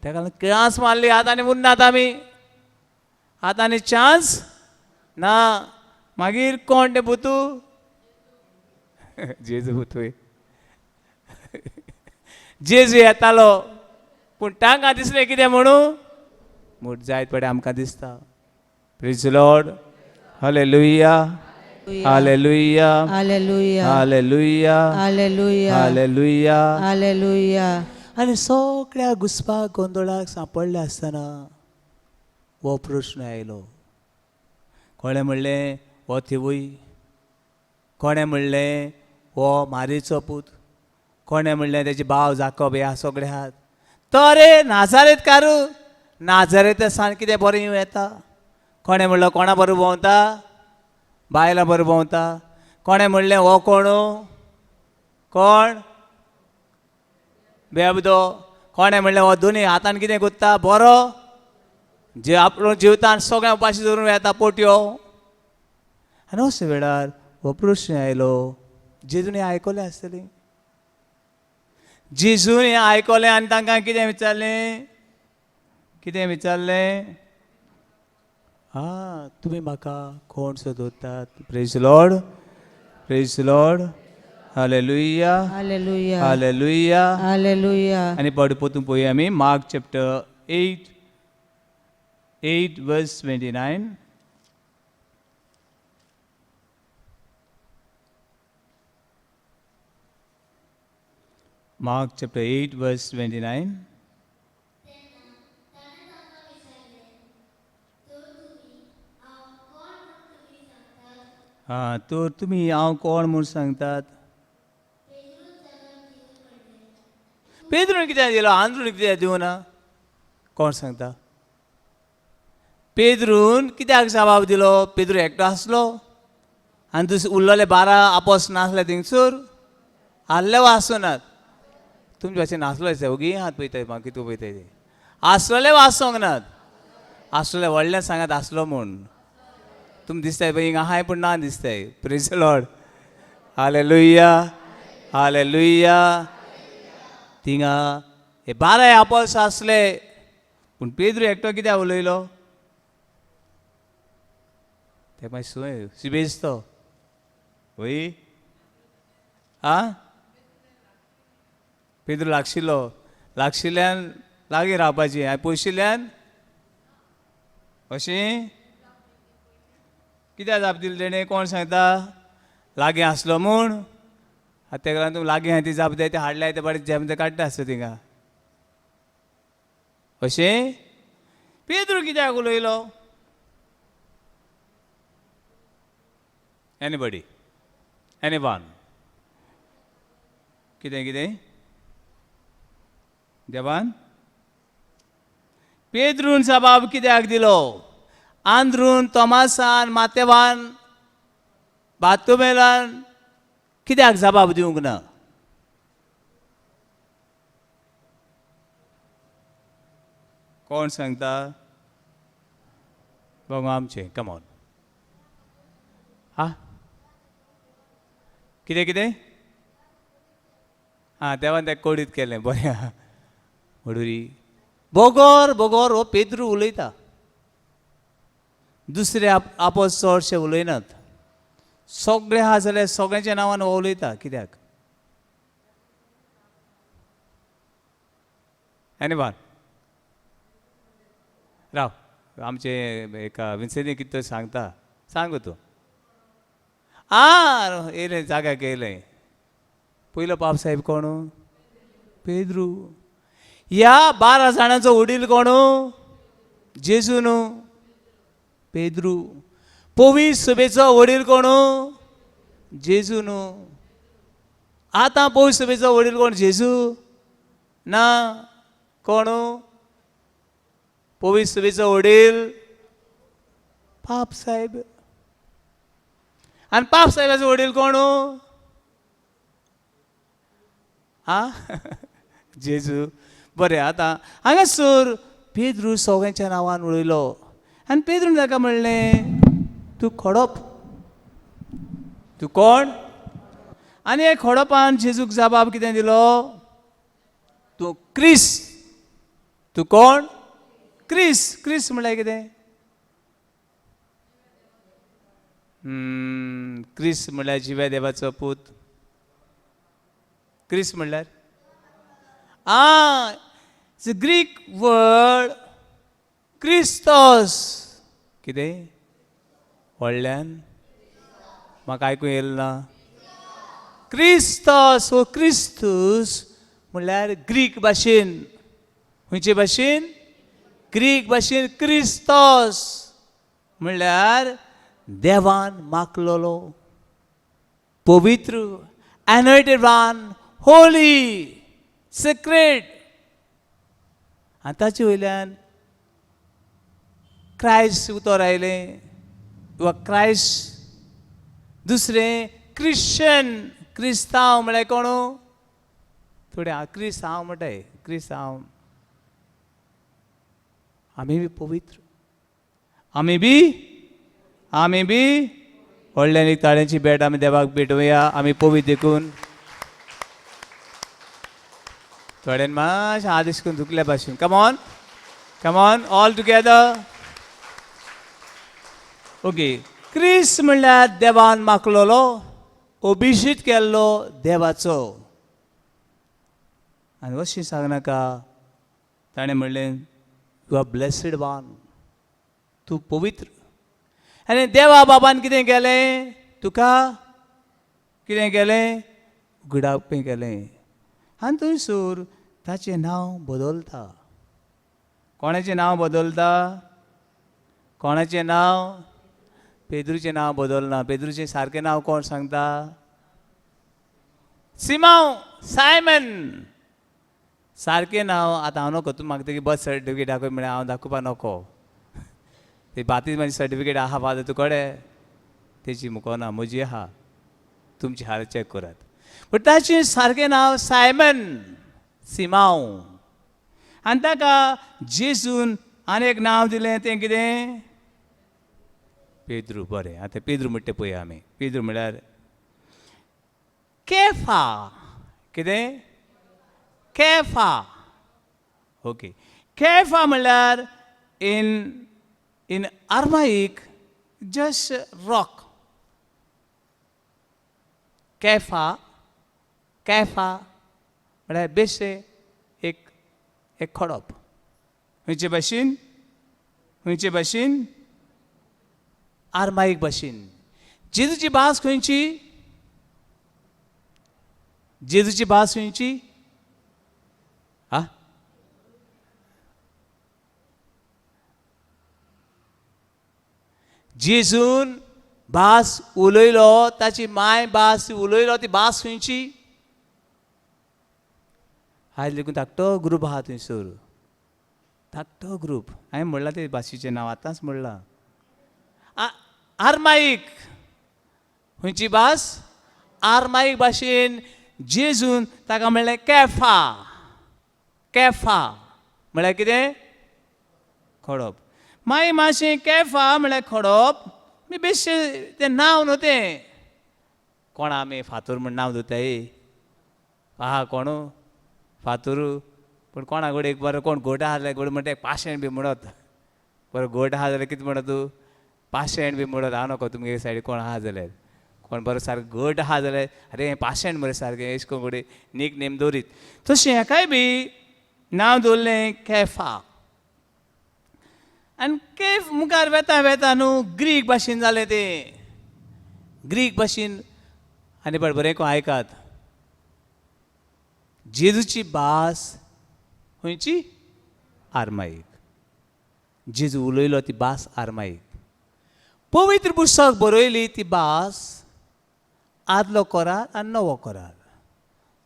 ताका लागून किळांच मारली. आतां आनी उरनात आमी, आतां आनी चान्स ना. मागीर कोण ते भुतू, जेजू भुतूय, जेजू येतालो. पूण तांकां दिसलें कितें म्हणून, म्हूण जायत पडे आमकां दिसता. Praise Lord, hallelujah, hallelujah, hallelujah, hallelujah, hallelujah, hallelujah, hallelujah. आनी सगळ्या घुसपा गोंदळाक सांपडले आसतना हो प्रश्न आयलो. कोणें म्हणलें हो थिवूय, कोणें म्हणलें हो मारीचो पूत, कोणें म्हणलें तेजे भाव जाकोब ह्या सगळे आहात. तर नाजारेत कारू, नाजारेत सान कितें बरें येवं येता. कोणें म्हणलो कोणा बरो भोंवता, बायलां बरो भोंवता. कोणें म्हणलें हो कोण, कोण बेबदो. कोणें म्हणलें हो दोनी हातान कितें करता बरो, जे आपलो जिवतान सगळ्या उपाशी धरून येता पोटयो. आनी अशे वेळार हो प्रश्न आयलो. जेजून हें आयकलें आसतलें, जेजून हें आयकलें आनी तांकां कितें विचारलें, कितें विचारलें, आं तुमी म्हाका कोण सोदतात. Praise Lord, praise Lord, hallelujah, hallelujah, hallelujah, hallelujah. आनी पड पोतून पळोवया आमी Mark chapter 8 verse 29. Mark chapter 8 verse 29. आं तर तुमी हांव कोण म्हूण सांगतात. पेद्रून कित्याक दिलो, आंद्रून कित्याक दिवना, कोण सांगता. पेद्रून कित्याक जबाब दिलो, पेद्रू एकटो आसलो आनी दुसरे उरलेले 12 आपोस नासले थिंगसर, आहले वा आसनात. तुमचे भाशेन नासलो दिसता, ओगी हात पळयताय म्हाका कितें पळयताय ते, आसलेले वा आसूंक नात, आसले व्हडल्यान सांगात आसलो म्हूण. तुमी दिसताय पळय हिंगा आहाय पूण ना दिसताय. Praise Lord, hallelujah, hallelujah. थिंगा हे 12 आपोस आसले पूण पेद्रू एकटो कित्याक उलयलो, ते मागीर सुय सिबेज तो वय आं. पेद्रू लागशिल्लो, लागशिल्ल्यान लागीं रावपाची आनी पयशिल्ल्यान अशें कित्याक जाप दिली तेणें, कोण सांगता, लागीं आसलो म्हूण. आतां तेका लागून तुमी लागीं आहा ती जाप दिता, ते हाडल्या ते बरें जेम ते काडटा आसता थिंगा. अशें पेद्रू कित्याक उलयलो, एनीबडी, एनीवन, कितें कितें देवान पेद्रून जबाब कित्याक दिलो? आंद्रून, तोमासान, मातेवान, बातुमेलान कित्याक जबाब दिवंक ना? कोण सांगता? बघू आमचें, कमॉन. हा, कितें कितें? आं, देवान तें कोडीत केलें, बरें आहा. म्हणूरी बोगोर बोगोर हो पेद्रू उलयता, दुसरे आपस चडशे उलयनात. सगळे आहा जाल्यार सगळ्यांच्या नांवान हो उलयता कित्याक? एनिवान राव, आमचे एका विन्सेनी कितें तरी सांगता, सांग तूं. आं, येयलें जाग्याक येयलें. पयलो पाप साहेब कोण? पेद्रू. ह्या 12 जाणांचो वडील कोण? जेजू न्हू, पेद्रू. पवित्र सभेचो वडील कोण? जेजू न्हू. आतां पवित्र सभेचो वडील कोण? जेजू ना, कोण? पवित्र सभेचो वडील पाप साहेब. आनी पाप साहेबाचो वडील कोण? आं, जेजू. बरें, आतां हांगासर पेद्रू सगळ्यांच्या नांवान उलयलो आनी पेद्रून ताका म्हणलें, तूं खडप, तूं कोण? आनी हे खडपान जेजूक जबाब कितें दिलो? तूं क्रिस. तूं कोण? क्रिस. क्रिस म्हणल्यार कितें? क्रिस म्हणल्यार जिव्या देवाचो पूत. क्रिस म्हणल्यार it's Greek word क्रिस्तोस. कितें? व्हडल्यान म्हाका आयकूंक येयलें ना. क्रिस्तोस वो क्रिस्तूस म्हणल्यार ग्रीक भाशेन. खंयचे भाशेन? ग्रीक भाशेन क्रिस्तोस म्हणल्यार देवान माखलोलो, पवित्र, एनॉयटेड वन, होली, सेक्रेड. आनी ताचे वयल्यान क्रायस्ट उतर आयलें वा क्रायस्ट. दुसरें क्रिश्चन, क्रिस्तांव म्हळ्यार कोण? थोडे क्रिस्तांव म्हणटाय, क्रिस्तांव. आमी बी पवित्र, आमी बी, आमी बी व्हडल्यान एक ताळ्यांची भेट आमी देवाक भेटोवया. आमी पवित्र देखून थोड्यान मातशें आदेश करून दुखल्या भाशेन. Come on, come on, all together. Okay, Chris म्हणल्यार देवान माखलोलो, अभिषेक केल्लो देवाचो. आनी अशें सांगनाका, ताणें म्हणलें, you are blessed one, तूं पवित्र. आनी देवा बाबान कितें केलें तुका? कितें केलें? उगडावपें केलें. आनी थंयसर ताचें नांव बदलता. कोणाचें नांव बदलता? कोणाचें नांव? पेद्रूचें नांव बदलना. पेद्रूचें सारकें नांव कोण सांगता? सिमांव, सायमन सारकें नांव. आतां हांव नको, तूं म्हाका तेगी बर्थ सर्टिफिकेट दाखय म्हळ्यार हांव दाखोवपा नको. ती बातीज्माची सर्टिफिकेट आहा फादर तुकडे, तेची मुको ना, म्हजी आहा, तुमची हाल चॅक करात. पूण ताचें सारकें नांव सायमन, सिमांव. आनी ताका जेजून आनी एक नांव दिलें, तें कितें? पेद्रू. बरें, आतां पेद्रू म्हणटा पळय आमी. पेद्रू म्हळ्यार केफा. कितें? केफा. ओके, केफा म्हणल्यार इन आर्माईक जस्ट रॉक. केफा, केफा म्हळ्यार बेश्टें एक खडप. खंयचे भाशेन? खंयचे भाशेन? आर्माईक भाशेन. जेजूची भास खंयची? जेजूची भास खंयची? आ, जेजून भास उलयलो, ताची माय भास उलयलो, ती भास खंयची? आयज लेगून धाकटो ग्रूप आहा थंयसर, धाकटो ग्रूप. हांवें म्हणलां ते भाशेचें नांव आतांच म्हणलां, आरमाईक. खंयची भास? आरमाईक भाशेन जेजून ताका म्हणलें केफा. केफा म्हळ्यार कितें? खडप. मागीर मातशें केफा म्हळ्यार खडप, मी बेश्टें तें नांव न्हू तें. कोण आमी फातोर म्हूण नांव दवरताय? आहा कोणू फातोर, पूण कोणा कडेन एक बरो कोण गोट आहा जाल्यार गोड म्हणटा पाशेण बी म्हणत, बरो गोट आहा जाल्यार कितें म्हणत तूं? पाशेण बी म्हणत. हांव नको तुमगे सायडी कोण आहा जाल्यार, कोण बरो सारको घट आहा जाल्यार अरे हें पाशेण मरे सारकें, एश कोण कडेन नीक नेम दवरीत. तशें हेकाय बी नांव दवरलें केफा. आनी केफ मुखार वेता वेता न्हू ग्रीक भाशेन जालें तें, ग्रीक भाशेन. आनी पण बरें को आयकात, जेजूची भास खंयची? आरमाईक. जेजू उलयलो ती भास आरमाईक. पवित्र पुस्तक बरयली ती भास आदलो करार आनी नवो करार.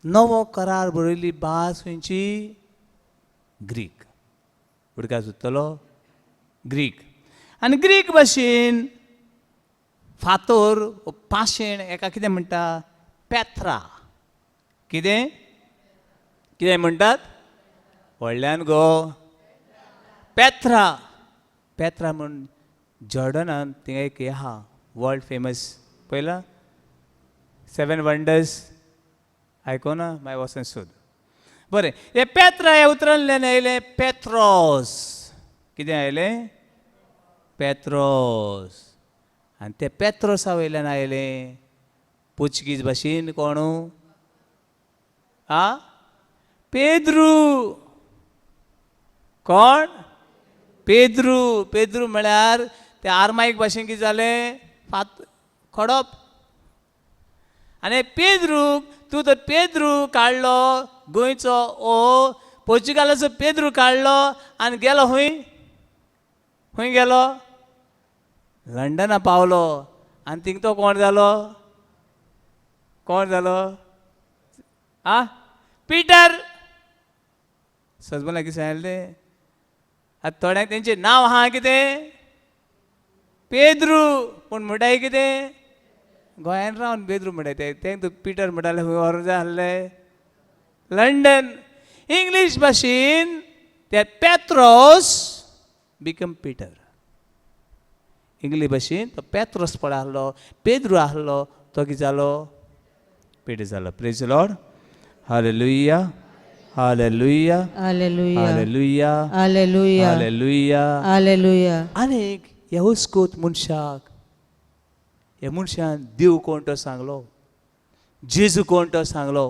नवो करार बरयली भास खंयची? ग्रीक. उडका सुत्तलो ग्रीक. आनी ग्रीक भाशेन फातोर पाशेण एका कितें म्हणटा? पेथ्रा. कितें कितें म्हणटात? व्हडल्यान गो, पेथ्रा. पेथ्रा म्हूण जॉर्डनान थिंगा एक हें आहा, वर्ल्ड फेमस, पळयलां सेवन वंडर्स, आयकोना? मागीर वचोन सोद. बरें, हे पेत्रा ह्या उतरांतल्यान आयलें पेत्रोस. कितें आयलें? पेत्रोस. आनी ते पेत्रोसा वयल्यान आयलें पुर्तुगीज भाशेन कोणू? आ, पेद्रू. कोण? पेद्रू. पेद्रू म्हळ्यार ते आरमाईक भाशेन कितें जालें? फात खडप. आनी पेद्रूक तूं तर पेद्रू काडलो गोंयचो, ओ पोर्चुगालाचो पेद्रू काडलो आनी गेलो खंय? खंय गेलो? लंडना पावलो. आनी थिंग तो कोण जालो? कोण जालो? आ, पिटर. सजमला कितें सांगलें तें? आतां थोड्यांक तेंचें नांव आहा कितें? पेद्रू. पूण म्हणटाय कितें? गोंयान रावन पेद्रू म्हणटाय ते, तें तूं पिटर म्हणटाले. खंय व्हरूंक जाय आसलें? लंडन. इंग्लीश भाशेन ते पेत्रोस बिकम पिटर. इंग्लीश भाशेन तो पेत्रोस पळय आसलो, पेद्रू आसलो, तो कितें जालो? पिटर जालो. Praise Lord. Hallelujah, hallelujah, hallelujah, hallelujah, hallelujah, hallelujah. Hallelujah. आनीक ह्या हुस्कोत मनशाक, ह्या मनशान देव कोण तो सांगलो, जेजू कोण तो सांगलो,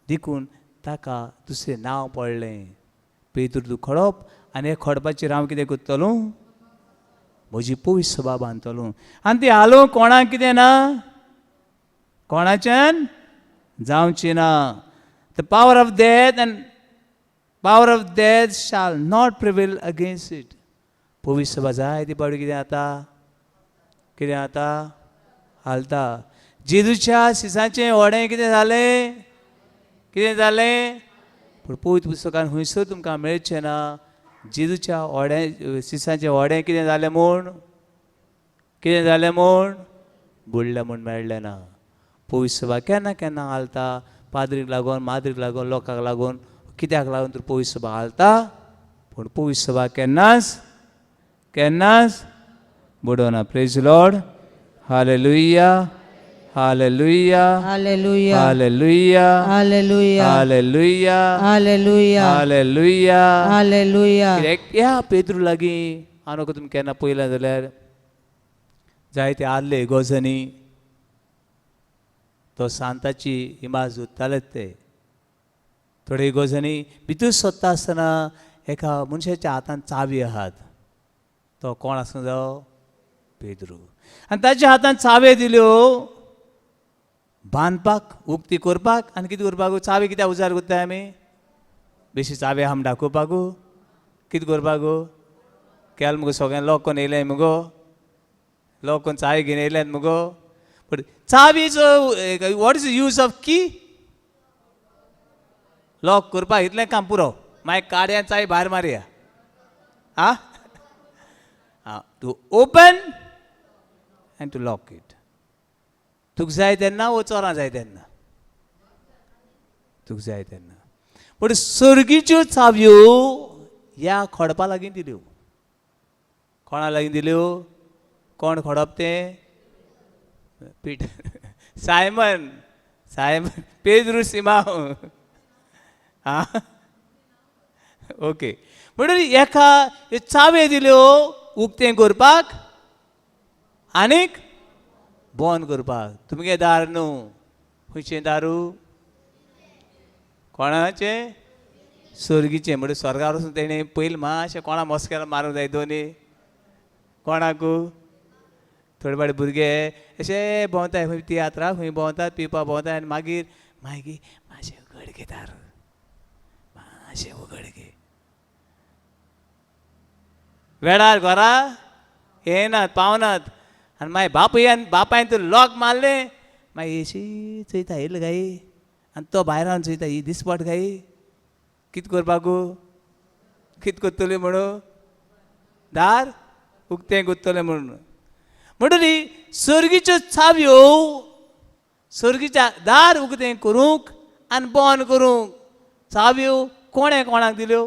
देखून ताका दुसरें नांव पडलें पेद्रू तूं खडप. आनी हे खडपाचेर हांव कितें करतलो? म्हजी पवित्र सभा बांदतलो. आनी ती हालोवंक कोणाक कितें ना, कोणाच्यान जावची ना. The power of death and power of death shall not prevail against it. पवित्र सभा जाय ती पावटी कितें जाता? कितें जाता? हालता. जेजूच्या सिसाचें व्हडें कितें जालें? कितें जालें? पूण पवित्र पुस्तकान खंयसर तुमकां मेळचें ना जेजूच्या व्हडें, सिसाचें व्हडें कितें जालें म्हूण, कितें जालें म्हूण, बुडलें म्हूण मेळ्ळें ना. पवित्र सभा केन्ना केन्ना हालता, पाद्रीक लागून, माद्रीक लागून, लोकांक लागून, कित्याक लागून तर पवित्र सभा हालता. पूण पवित्र सभा केन्नाच केन्नाच बुडोना. Praise Lord. Hallelujah, hallelujah, hallelujah, hallelujah, hallelujah, hallelujah, hallelujah, hallelujah. Hallelujah. कित्याक ह्या पेद्रू लागीं हांव नको तुमी केन्ना पळयलां जाल्यार जायते आदले इगोर्जांनी तो सांताची इमाज उरतालेच ते. थोडे इगोर्जांनी भितर सोदता आसतना एका मनशाच्या हातान चावी आहात, तो कोण आसूं जावो? पेद्रू. आनी ताच्या हातान चावे दिल्यो बांदपाक, उक्ती करपाक. आनी कितें करपाक? चावी कित्याक उजार करताय आमी? बेशी चावी आहा म्हूण दाखोवपाकू? कितें करपाक केल मुगो? सगळ्यांक लॉक करून येयलें मुगो, लॉक करून चावी घेवन येयल्यात मुगो. पूण चावीचो what is use of key? Lock करपाक, इतलें काम पुरो. मागीर काडया, चावी भायर मारया. आ to open and to lock it. तुका जाय तेन्ना वो चोरां जाय तेन्ना, तुका जाय तेन्ना. पूण सर्गीच्यो चावयो ह्या खोडपा लागीं दिल्यो. कोणा लागीं दिल्यो? कोण खोडप तें? Peter, Simon, Simon Pedro Simao. आं ओके. म्हणून एका चावे दिल्यो उक्तें करपाक आनीक बंद करपाक. तुमगे दार न्हू, खंयचें दारू? कोणाचें? सर्गीचें. म्हणजे स्वर्गार वचून तेणें पयलीं मातशें कोणा मस्केला मारूंक जाय दोनी कोणाकू. थोडे फावटी भुरगे अशे भोंवताय, खंय तियात्राक खंय भोंवतात, पिवपाक भोंवताय आनी मागीर मागीर मातशें उगड गे दार, मातशें उगड गे. वेळार घरा येनात, पावनात. आनी मागीर बापूय बापायन तूं लॉक मारलें, मागीर येशी चोयता येयलो गाई, आनी तो भायर रावन चोयता ही दिसपट गाई कित करपाकू, कित करतली म्हणून, दार उक्तें करतलें म्हणून. म्हणटरी सर्गीच्यो चावयो सर्गीच्या दार उक्तें करूंक आनी बंद करूंक चावयो कोणें कोणाक दिल्यो?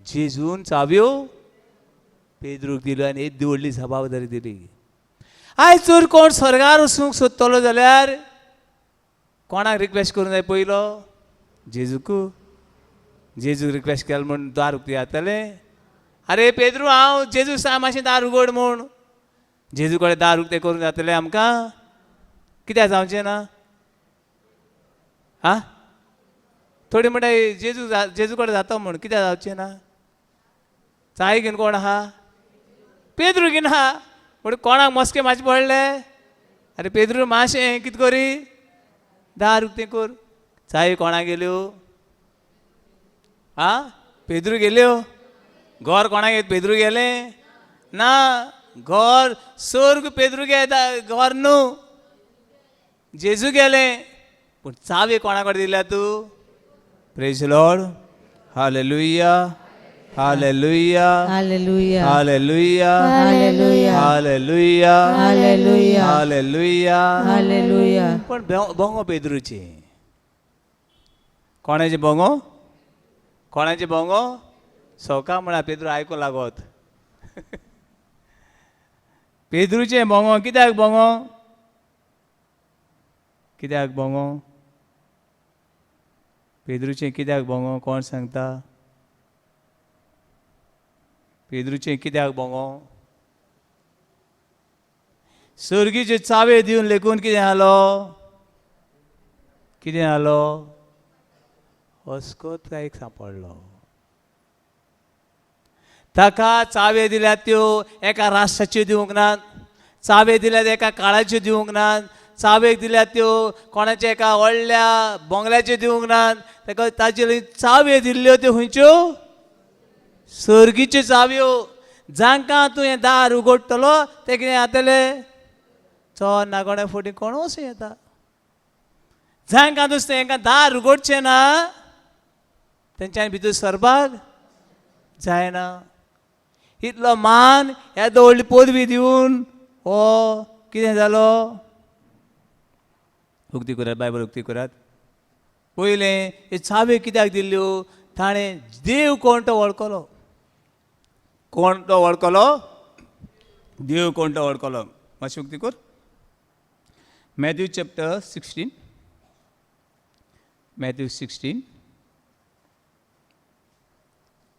जेजून चावयो पेद्रूक दिल्यो आनी येदी व्हडली जबाबदारी दिली. आयज जर कोण स्वर्गार वचूंक सोदतलो जाल्यार कोणाक रिक्वेस्ट करूंक जाय पयलो? जेजूक. जेजूक रिक्वेस्ट केलो म्हूण दार उक्तें जातलें? आरे पेद्रू, हांव जेजू सांग मातशें दार उगड म्हूण. जेजू कडेन दार उक्तें करूंक जातलें आमकां? कित्याक जावचें ना? आं, थोडी म्हणटा जेजू जेजू कडेन जाता म्हूण, कित्याक जावचें ना? चाय घेवन कोण आहा? पेद्रू घेवन आहा. पूण कोणाक मस्के मातशें पडले? आरे पेद्रू मातशें कितें करी, दार उक्तें कर. चाय कोणाक गेल्यो? आं, पेद्रू गेल्यो. घर कोणाक येत? पेद्रू गेलें ना. घर सर्ग पेद्रू गे, घर न्हू, जेजू गेलें. पूण चावी कोणा कडेन दिल्या तूं? Praise Lord. Hallelujah, hallelujah, hallelujah, hallelujah, hallelujah, hallelujah, hallelujah, hallelujah, hallelujah. पण बोंगो पेद्रूचे. कोणाचे बोंगो? कोणाचे बोंगो? सवका म्हणा पेद्रू आयकूं लागत. पेद्रूचें बोंगो कित्याक बोंगो? कित्याक बोंगो? पेद्रूचें कित्याक बोंगो? कोण सांगता? पेद्रूचें कित्याक बोंगो? सर्गीचे चावे दिवन लेखून कितें जालो? कितें जालो? अस्कोत काय एक सांपडलो. ताका चावे दिल्यात त्यो एका राष्ट्राच्यो दिवंक नात, चावे दिल्यात एका काळाच्यो दिवंक नात, चावेक दिल्यात त्यो कोणाच्या एका व्हडल्या बोंगल्याच्यो दिवंक नात. ताका ताचे चाव्यो दिल्ल्यो त्यो खंयच्यो? सर्गीच्यो चावयो. जांकां तूं हें दार उगडटलो ते कितें जातलें? चोर नागोण्या फुडें कोण वचूं येता. जांकां नुस्तें हेंकां दार उगडचें ना तेंच्यानी भितर सरपाक जायना. इतलो मान येदो व्हडली पदवी दिवन हो कितें जालो? उक्ती करात बायबल, उक्ती करात. पयलें हे चाव्यो कित्याक दिल्ल्यो? ताणें देव कोण तो वळखलो. कोण तो वळखलो? देव कोण तो वळखलो. मातशें उक्ती कर. Matthew chapter 16, Matthew 16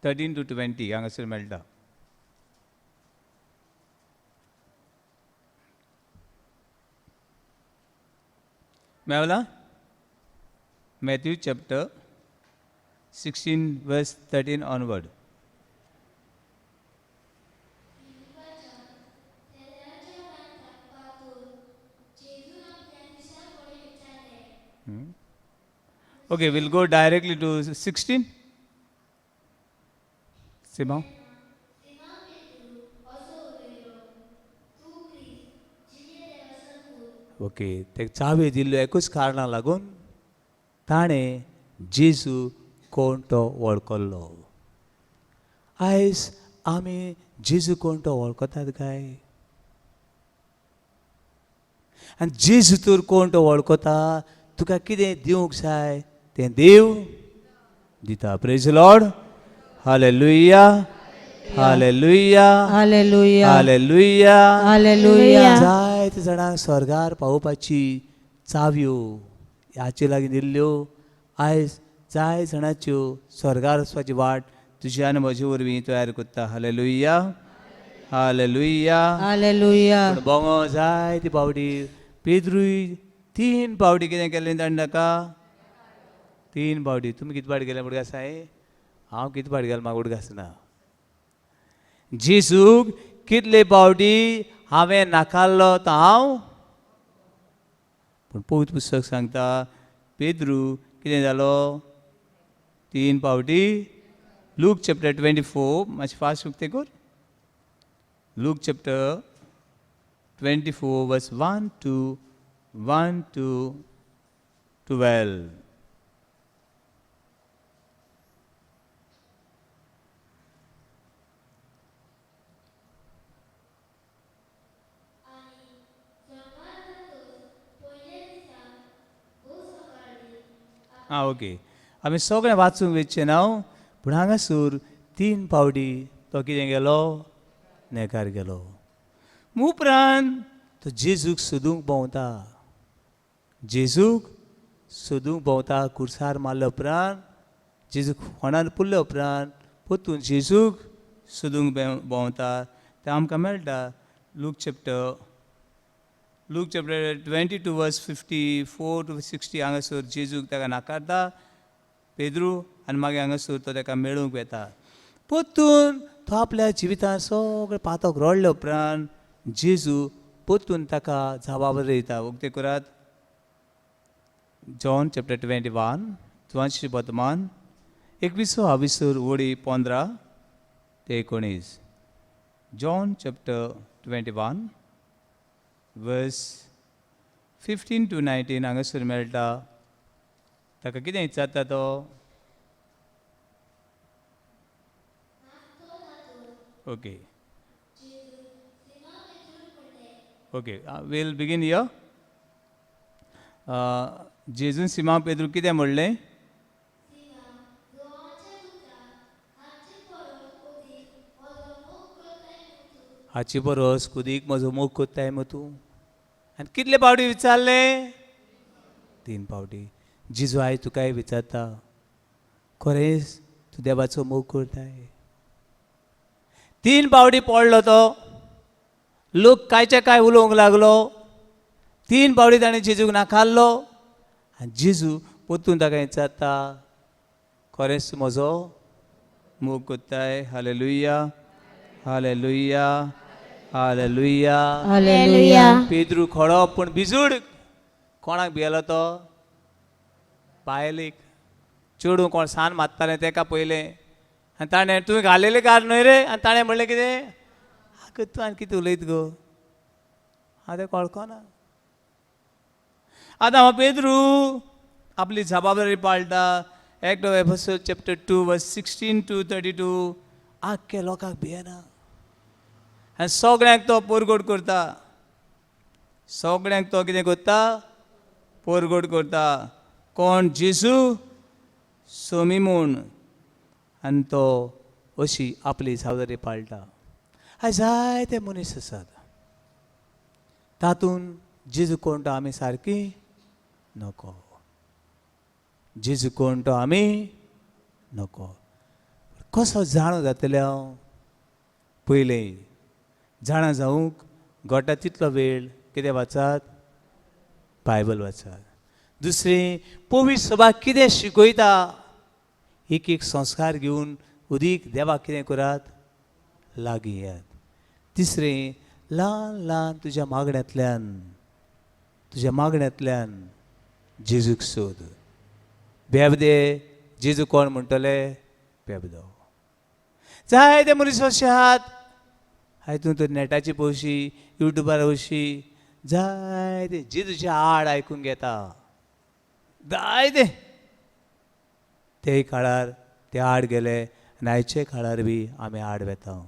13 to 20 हांगासर मेळटा. Mewla? Matthew chapter 16 verse 13 onward. Okay, we'll go directly to 16. Simon? Okay, ते चावी दिल्ल्यो एकूच कारणाक लागून ताणें जेजू कोण तो वळखल्लो. आयज आमी जेजू कोण तो वळखतात काय? आनी जेजू तर कोण तो वळखता, तुका कितें दिवंक जाय तें देव दिता. Praise Lord. Hallelujah, hallelujah, hallelujah, hallelujah, hallelujah. जायते जाणांक स्वर्गार पावोवपाची चावयो हाचे लागीं दिल्ल्यो. आयज जाय जाणाच्यो स्वर्गार वचपाची वाट तुज्या आनी म्हजे वरवीं तयार करता. Hallelujah, hallelujah, hallelujah. पूण बोंगो जाय ती पावटी पेद्रूय 3 पावटी कितें केलें ताणें ताका? 3 पावटी. तुमी कितें पावटी गेले उडगास आसाय? हांव कितें पावटी गेलो म्हाका उडगास ना. जेजूक कितले पावटी हांवें नाकारलो तो हांव, पूण पवित्र पुस्तक सांगता पेद्रू कितें जालो? 3 पावटी. लूक चॅप्टर 24, मातशें फास्ट उक्तें कर. लूक चॅप्टर 24 वर्स 1 to 1 to 12. आं ओके, आमी सगळें वाचूंक वचचें ना, पूण हांगासर 3 पावटी तो कितें गेलो? नेकार गेलो. उपरांत तो जेजूक सोदूंक भोंवता, जेजूक सोदूंक भोंवता. कुर्सार मारल्या उपरांत, जेजूक फोंडार पुरल्या उपरांत परतून जेजूक सोदूंक भोंवता. तें आमकां मेळटा लूक चॅप्टर 22 वर्स 54 to 60. हांगासर जेजूक ताका नाकारता पेद्रू आनी मागीर हांगासर तो ताका मेळूंक वेता. परतून तो आपल्या जिवितांत सगळें पातक रडल्या उपरांत जेजू परतून ताका जबाबदारी दिता. उक्ते करात जॉन चॅप्टर 21, जुवांशी वर्तमान 21 हाविसूर वडी 15 ते 19. John chapter 21 verse 15 to 19 हांगासर मेळटा. ताका कितें विचारता तो? Okay okay, we'll begin here. जेजून सिमा पेद्रू कितें म्हणलें? हाची परस कुदीक म्हजो मोग कोत्ताय मू तूं? आनी कितले पावटी विचारलें? 3 पावटी. जेजू आयज तुकाय विचारता, खरेंच तूं देवाचो मोग करताय? 3 पावटी पडलो तो, लोक कांयचे काय उलोवंक लागलो. 3 पावटी ताणें जेजूक नाकारलो आनी जेजू परतून ताका विचारता, खरेंच तूं म्हजो मोग कोत्ताय? Hallelujah, hallelujah, hallelujah, hallelujah. Pedro खडो पूण भिजूड. कोणाक भियेलो तो? बायलेक. चेडूं कोण सान मारतालें तेका पयलें आनी ताणें तुवें घालेलें कार न्हय रे? आनी ताणें म्हणलें कितें? आगो तूं आनी कितें उलयत गो, हांव तें कळखना. आतां हांव पेद्रू आपली जबाबदारी पाळटा. Act of Apostle chapter 2 verse 16 to 32. आख्खे लोकांक भियेना आनी सगळ्यांक तो पोरगोट करता. सगळ्यांक तो कितें करता? पोरगोट करता. कोण? जेजू सोमी म्हूण. आनी तो अशी आपली जबाबदारी पाळटा. आयज जायते मनीस आसात तातूंत जेजू कोण तो आमी सारकी नको. जेजू कोण तो आमी नको. कसो जाणो जातलें हांव? पयलें जाणा जावंक गोटा तितलो वेळ कितें वाचात? बायबल वाचात. दुसरें, पवित्र सभा कितें शिकयता? एक एक संस्कार घेवन उदीक देवाक कितें करात? लागीं येयात. तिसरें, ल्हान ल्हान तुज्या मागण्यांतल्यान, तुज्या मागण्यांतल्यान जेजूक सोद. बेबदे जेजू कोण म्हणटले? बेबदो. जायते मनीस अशे आहात, हाय तूं तर नेटाची पळोवशी, युट्यूबार वशी, जायते जेजूचे आड आयकूंक घेता. जायते ते काळार ते आड गेले आनी आयचे काळार बी आमी आड वेता.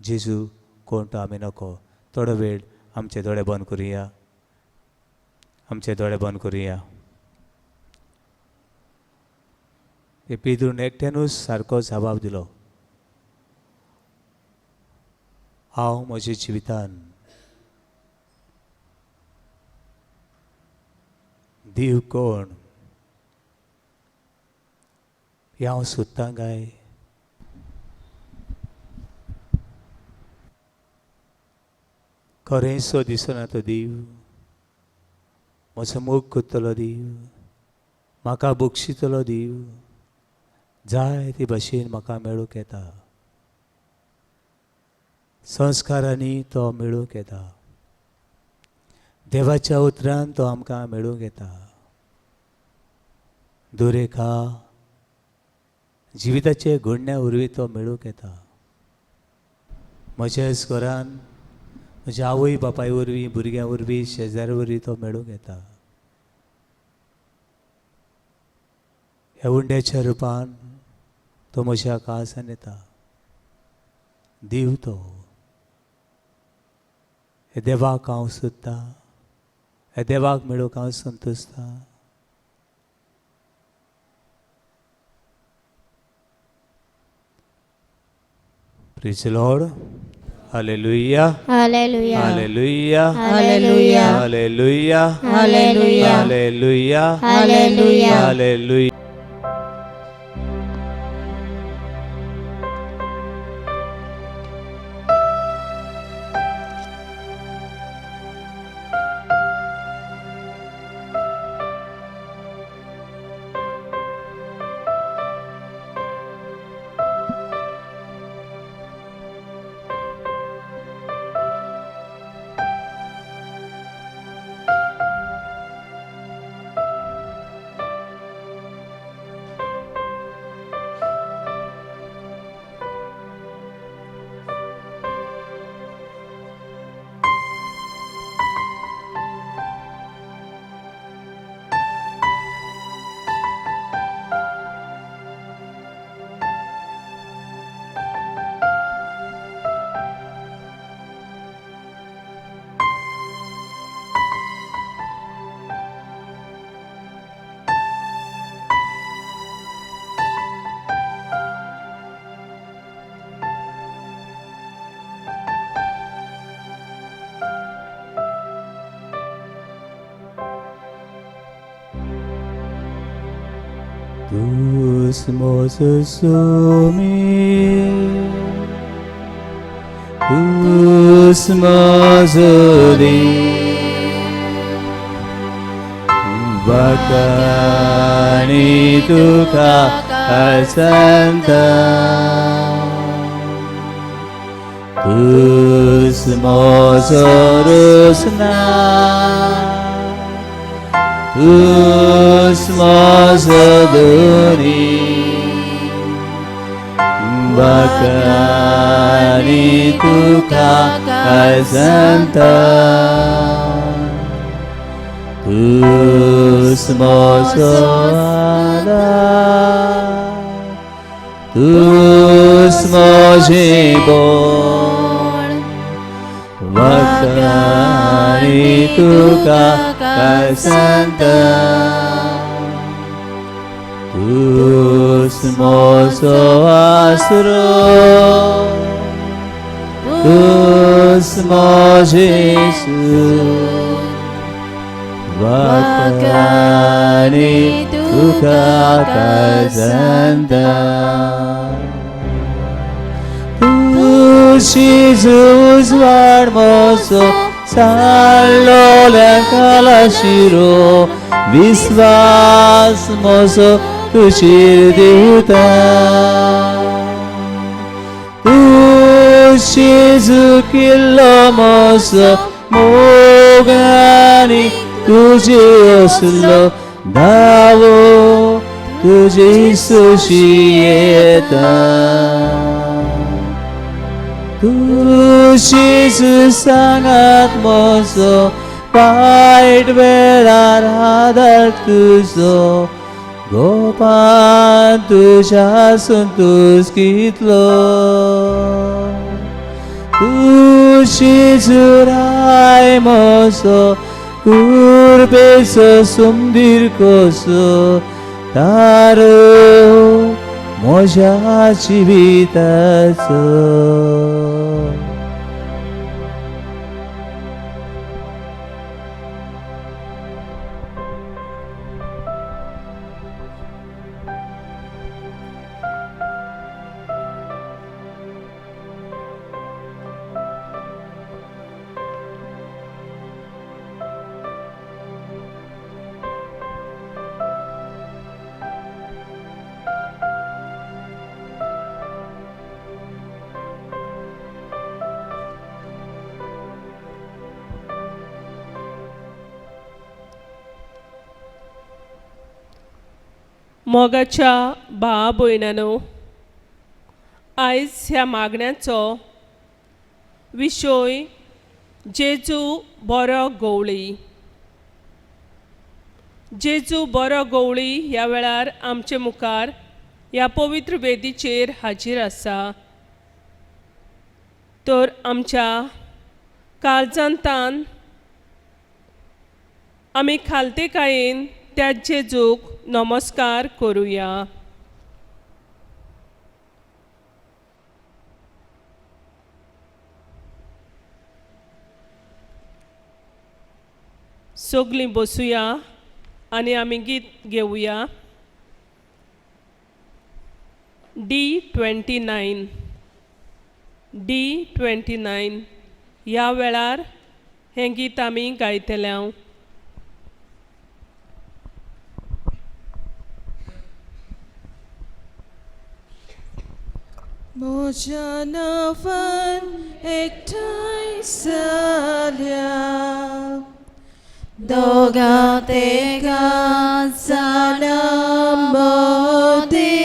जेजू कोण तो आमी नको. थोडो वेळ आमचे दोळे बंद करुया, आमचे दोळे बंद करुया. हे पेद्रून एकट्यानूच सारको जबाब दिलो, हांव म्हज्या जिवितान देव कोण हें हांव सोदतां काय? खरेंसो दिसना तो देव, म्हजो मोग करतलो देव, म्हाका बक्षितलो देव, जाय ते भशेन म्हाका मेळूंक येता, संस्कारांनी तो मेळूंक येता, देवाच्या उतरान तो आमकां मेळूंक येता. दरेका जिविताचे घडण्या वरवीं तो मेळूंक येता. म्हज्याच घरान म्हज्या आवय बापाय वरवीं, भुरग्यां वरवीं, शेजाऱ्या वरवीं तो मेळूंक येता. ह्या उंड्याच्या रुपान तो म्हज्या काळजान येता. देव तो, हे देवाक हांव सोदतां, हे देवाक मेळूंक हांव संतोशतां. Praise the Lord. Hallelujah. Hallelujah. Hallelujah. Hallelujah. Hallelujah. Hallelujah. Hallelujah. Hallelujah. Hallelujah. Tus mozuri Vakani tuka asanta Tus mozorusna Tus mozoduri Vakani tuka asanta Tus mozoada Tus mojibor Vakani tuka asanta Tus mozo asro Tus mojesu Vakani tuka kasanta Tu Jesus varmoso Salole kalashiro Visvas mozo tushir diuta Tu Jesu kilomoso Mogani tuji oslo Davo tuji sushieta Tu Jesu sangat mozo Paid velar hadar tuzo गोपान तुज्या संतोश कितलो तुजी जुराय म्हजो कुर्बेचो सुंदीर कसो तारो म्हज्या जिविताचो. मोगाच्या भावा भयणांनो, आयज ह्या मागण्याचो विशय जेजू बरो गवळी. जेजू बरो गवळी ह्या वेळार आमचे मुखार ह्या पवित्र वेदीचेर हाजीर आसा. तर आमच्या काळजांतान आमी खालतेकायेन त्या जेजूक नमस्कार करुया. सगळीं बसुया आनी आमी गीत घेवया. D29 D29 ह्या वेळार हें गीत आमी गायतले. म्हज्या नांवान एकठांय जाल्या दोगां तेगां जाणां मदीं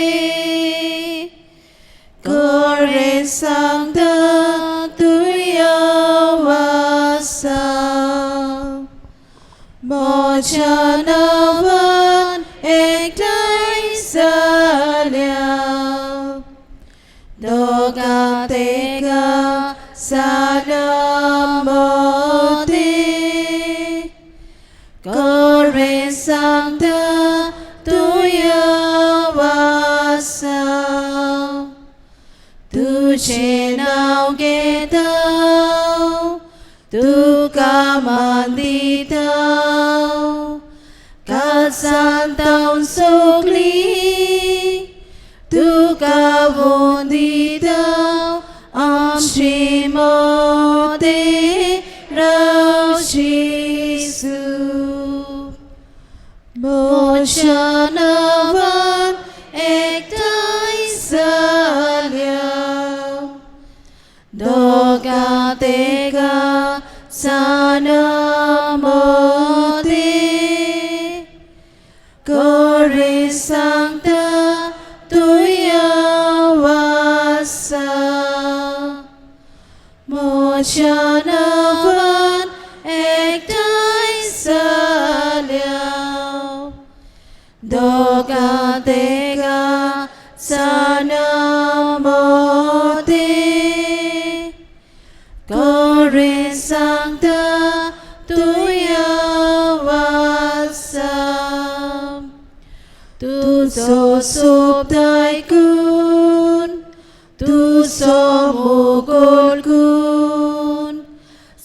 कोणें सांगता तूं आसा म्हज्या नांवान एकठांय जाल्या दोगां तेगां जाणां मदीं कोणें सांगता तूं आसा तुजें नांव घेता तुका मान दिता काळजांत सगळीं तुका वंदिता आमचे मदें राव जेजू. म्हज्या नांवान एकठांय जाल्या दोगां तेगां जाणां मदीं कोणें सांगता तूं आसा म्हज्या नांवान एकठांय जाल्या दोगां तेगां जाणां मदीं कोणें सांगता तूं आसा तुजो सोब आयकून तुजो मोग वळखून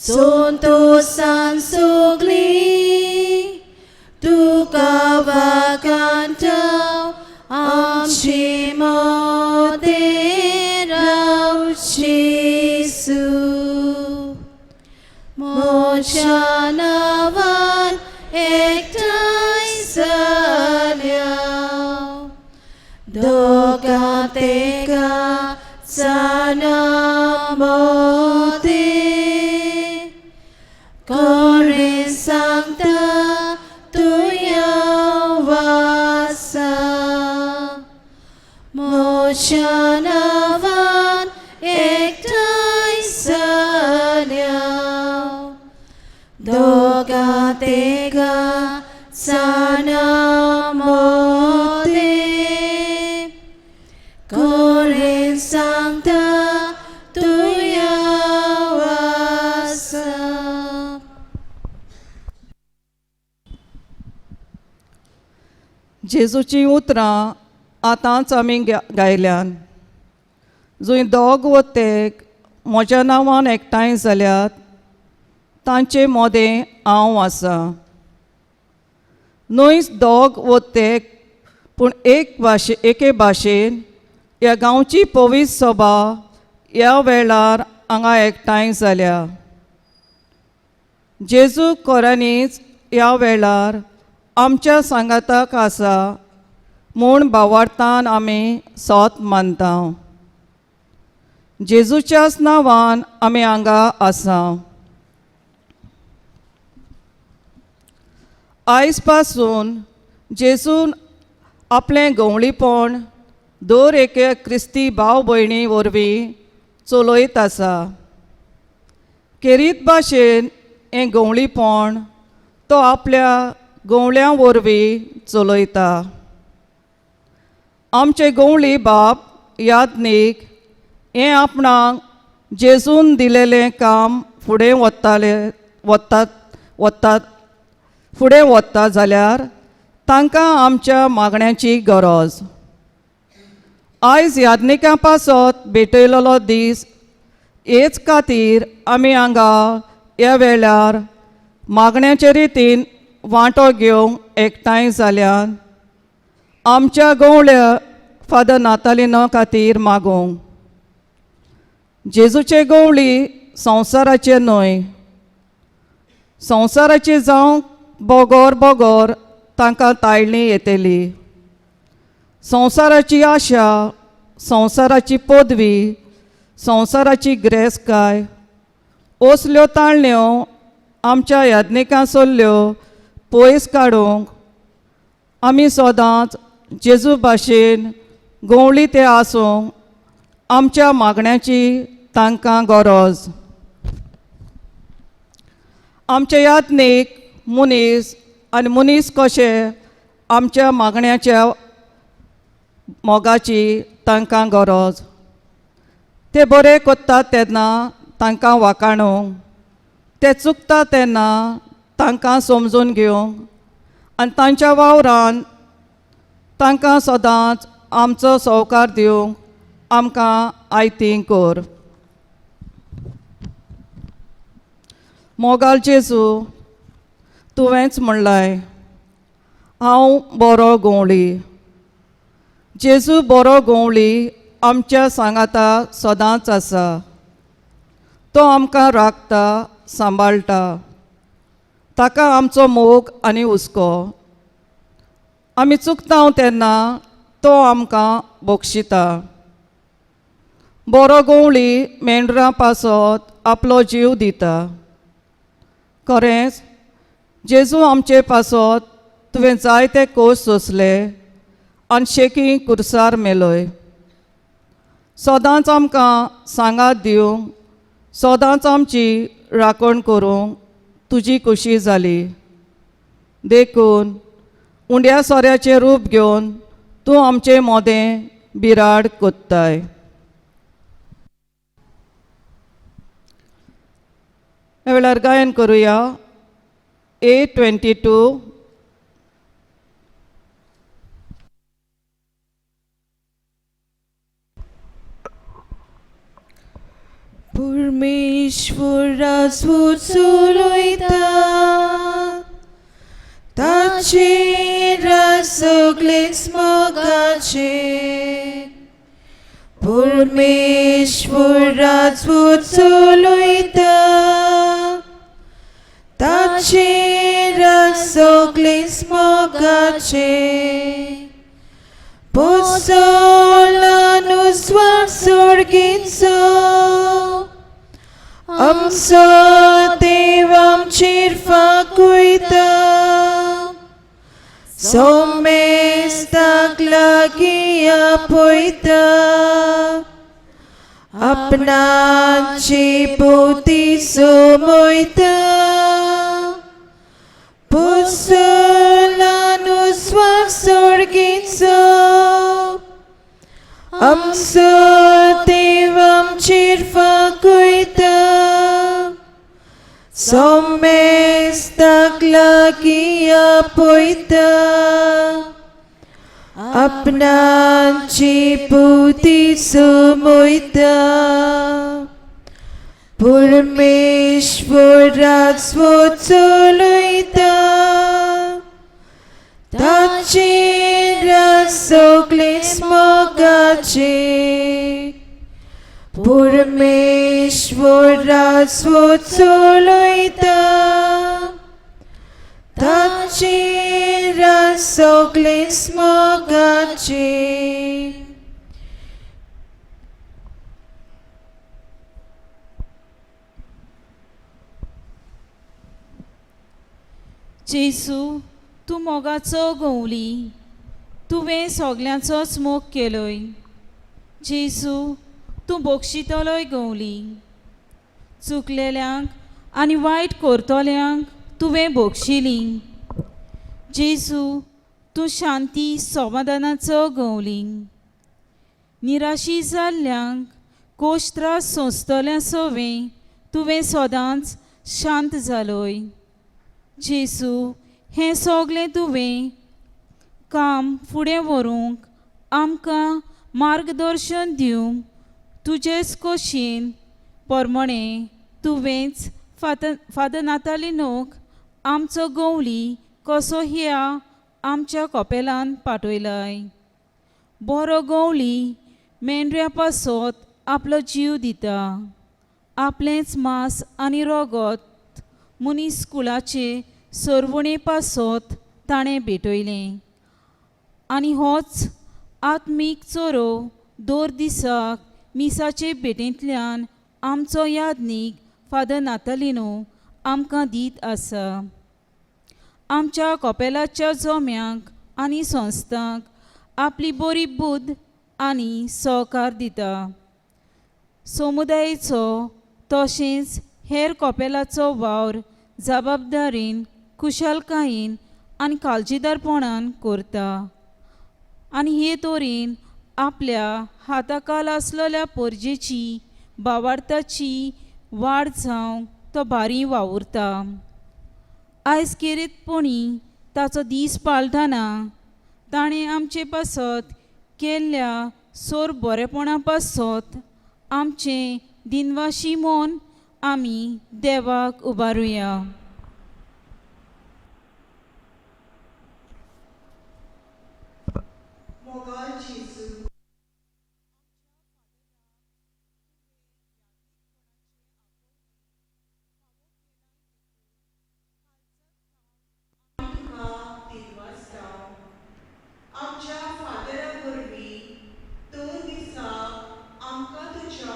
संतोसान सगळीं तुका वागांता आमचे मदें राव जेजू. म्हज्या नांवान एकठांय जाल्या दोगां तेगां जाणां मदीं कोणें सांगता तूं आसा म्हज्या नांवान एकठांय जाल्या दोगां तेगां जाणां मदीं जेजूचीं उतरां आतांच आमी गायल्यान. जंय दोग वो तेग म्हज्या नांवान एकठांय जाल्यात तांचे मोदें हांव आसा. न्हय दोग वो तेग पूण एक भाशे एके भाशेन ह्या गांवची पवित्र सभा ह्या वेळार हांगा एकठांय जाल्या. जेजू खऱ्यांनीच ह्या वेळार आमच्या सांगाताक आसा म्हूण भावार्थान आमी सोत मानता. जेजूच्याच नांवान आमी हांगा आसा. आयज पासून जेजून आपलें गवळीपण दर एके क्रिस्ती भाव भयणी वरवीं चलयत आसा. खेरीत भाशेन हें गवळीपण तो आपल्या गवळ्यां वरवीं चलयता. आमचे गवळी बाप याज्ञीक हें आपणाक जेजून दिलेलें काम फुडें वताले वतात वतात फुडें वता जाल्यार तांकां आमच्या मागण्याची गरज. आयज याज्ञिकां पासत भेटयलेलो दीस हेच खातीर आमी हांगा ह्या वेळार मागण्याचे रितीन वांटो घेवंक एकठांय जाल्यान आमच्या गवळ्या फादर नातालिना खातीर मागूंक. जेजूचे गवळी संवसाराचे न्हय, संवसाराचे जावंक बोगोर बोगोर तांकां ताळणी येतली. संवसाराची आशा, संवसाराची पदवी, संवसाराची ग्रेसकाय असल्यो ताळण्यो आमच्या याज्ञिकां सोल्ल्यो पयस काडूंक आमी सदांच जेजू भाशेन गवळी ते आसूंक आमच्या मागण्याची तांकां गरज. आमचे याज्ञीक मनीस आनी मनीस कशे आमच्या मागण्याच्या मोगाची तांकां गरज. ते बरे कोत्तात तेन्ना तांकां वाकाणूंक, ते चुकता तेन्ना तांकां समजून घेवंक आनी तांच्या वावरान तांकां सदांच आमचो सवकार दिवंक आमकां आयती कर. मोगाल जेजू, तुवेंच म्हणलाय हांव बरो गवळी. जेजू बरो गवळी आमच्या सांगाता सदांच आसा. तो आमकां राखता, सांबाळटा. ताका आमचो मोग आनी हुस्को. आमी चुकता तेन्ना तो आमकां बक्षिता. बरो गवळी मेंढरां पासत आपलो जीव दिता. खरेंच जेजू आमचे पासत तुवें जायते कोश सोंसले आनी शेकी कुर्सार मेलोय. सदांच आमकां सांगात दिवंक, सदांच आमची राखण करूंक तुजी खोशी जाली. देखून उंड्या सोऱ्याचें रूप घेवन तूं आमचे मोदें बिराड कोत्ताय. ह्या वेळार गायन करुया 822. परमेश्वर चलयता ताचेर सगळेच मोगाचे. परमेश्वर चलयता ताचेर सगळेच मोगाचे. पोसोलानु स्वर्गीचो आमचो देव आमचेर फाकयता. सोमेस्ताक लागीं आपयता. आपणाची भोवती सोमयता. पोसोलानु स्वर्गीचो आमचो देव आमचेर फाकयता. सोमेस्ताक लागीं आपयता. आपणाची पुती सुमोयता परमेश्वराक स्वचलयता ताचेर सगळेच मोगाचे परमेश्वराक स्वचलयता ताचेर सगळेच मोगाचे. जेजू तूं मोगाचो गवली, तुवें सगल्यांचोच मोग केलोय. जेजू तूं बक्षितलोय गवली, चुकलेल्यांक आनी वायट करतल्यांक तुवें बक्षिली. जेजू तूं शांती समाधानाचो गवली, निराशी जाल्ल्यांक कोश त्रास सोंसतल्या सवें तुवें सदांच शांत जालोय. जेजू हें सगलें तुवें काम फुडें व्हरूंक आमकां मार्गदर्शन दिवंक तुजेच कोशीन परमणें तुवेंच फादर नातालिनोक आमचो गवली कसो ह्या आमच्या कपेलान पाठयलाय. बरो गवली मेंढऱ्या पासत आपलो जीव दिता, आपलेंच मांस आनी रगत मनीस कुळाचे सरवणे पासत ताणें भेटयलें आनी होच आत्मीक चोरो दर दिसाक मिसाचे भेटेंतल्यान आमचो यादनीक फादर नातालिनो आमकां दीत आसा. आमच्या कपेलाच्या जोम्यांक आनी संस्थांक आपली बरी बुद्द आनी सहकार दिता. समुदायेचो तशेंच हेर कपेलाचो वावर जबाबदारीन कुशलकायेन आनी काळजीदारपणान करता आनी हे तरेन आपल्या हाताखाल आसलेल्या परजेची बावार्थाची वाड जावंक तो भारी वावुरता. आयज खेरीतपणी ताचो दीस पाळटना ताणें आमचे पासत केल्ल्या सोर बरेपणा पासत आमचें दिनवाशी मन आमी देवाक उबारुया. आमच्या फादरा वरवीं दर दिसा आमकां तुज्या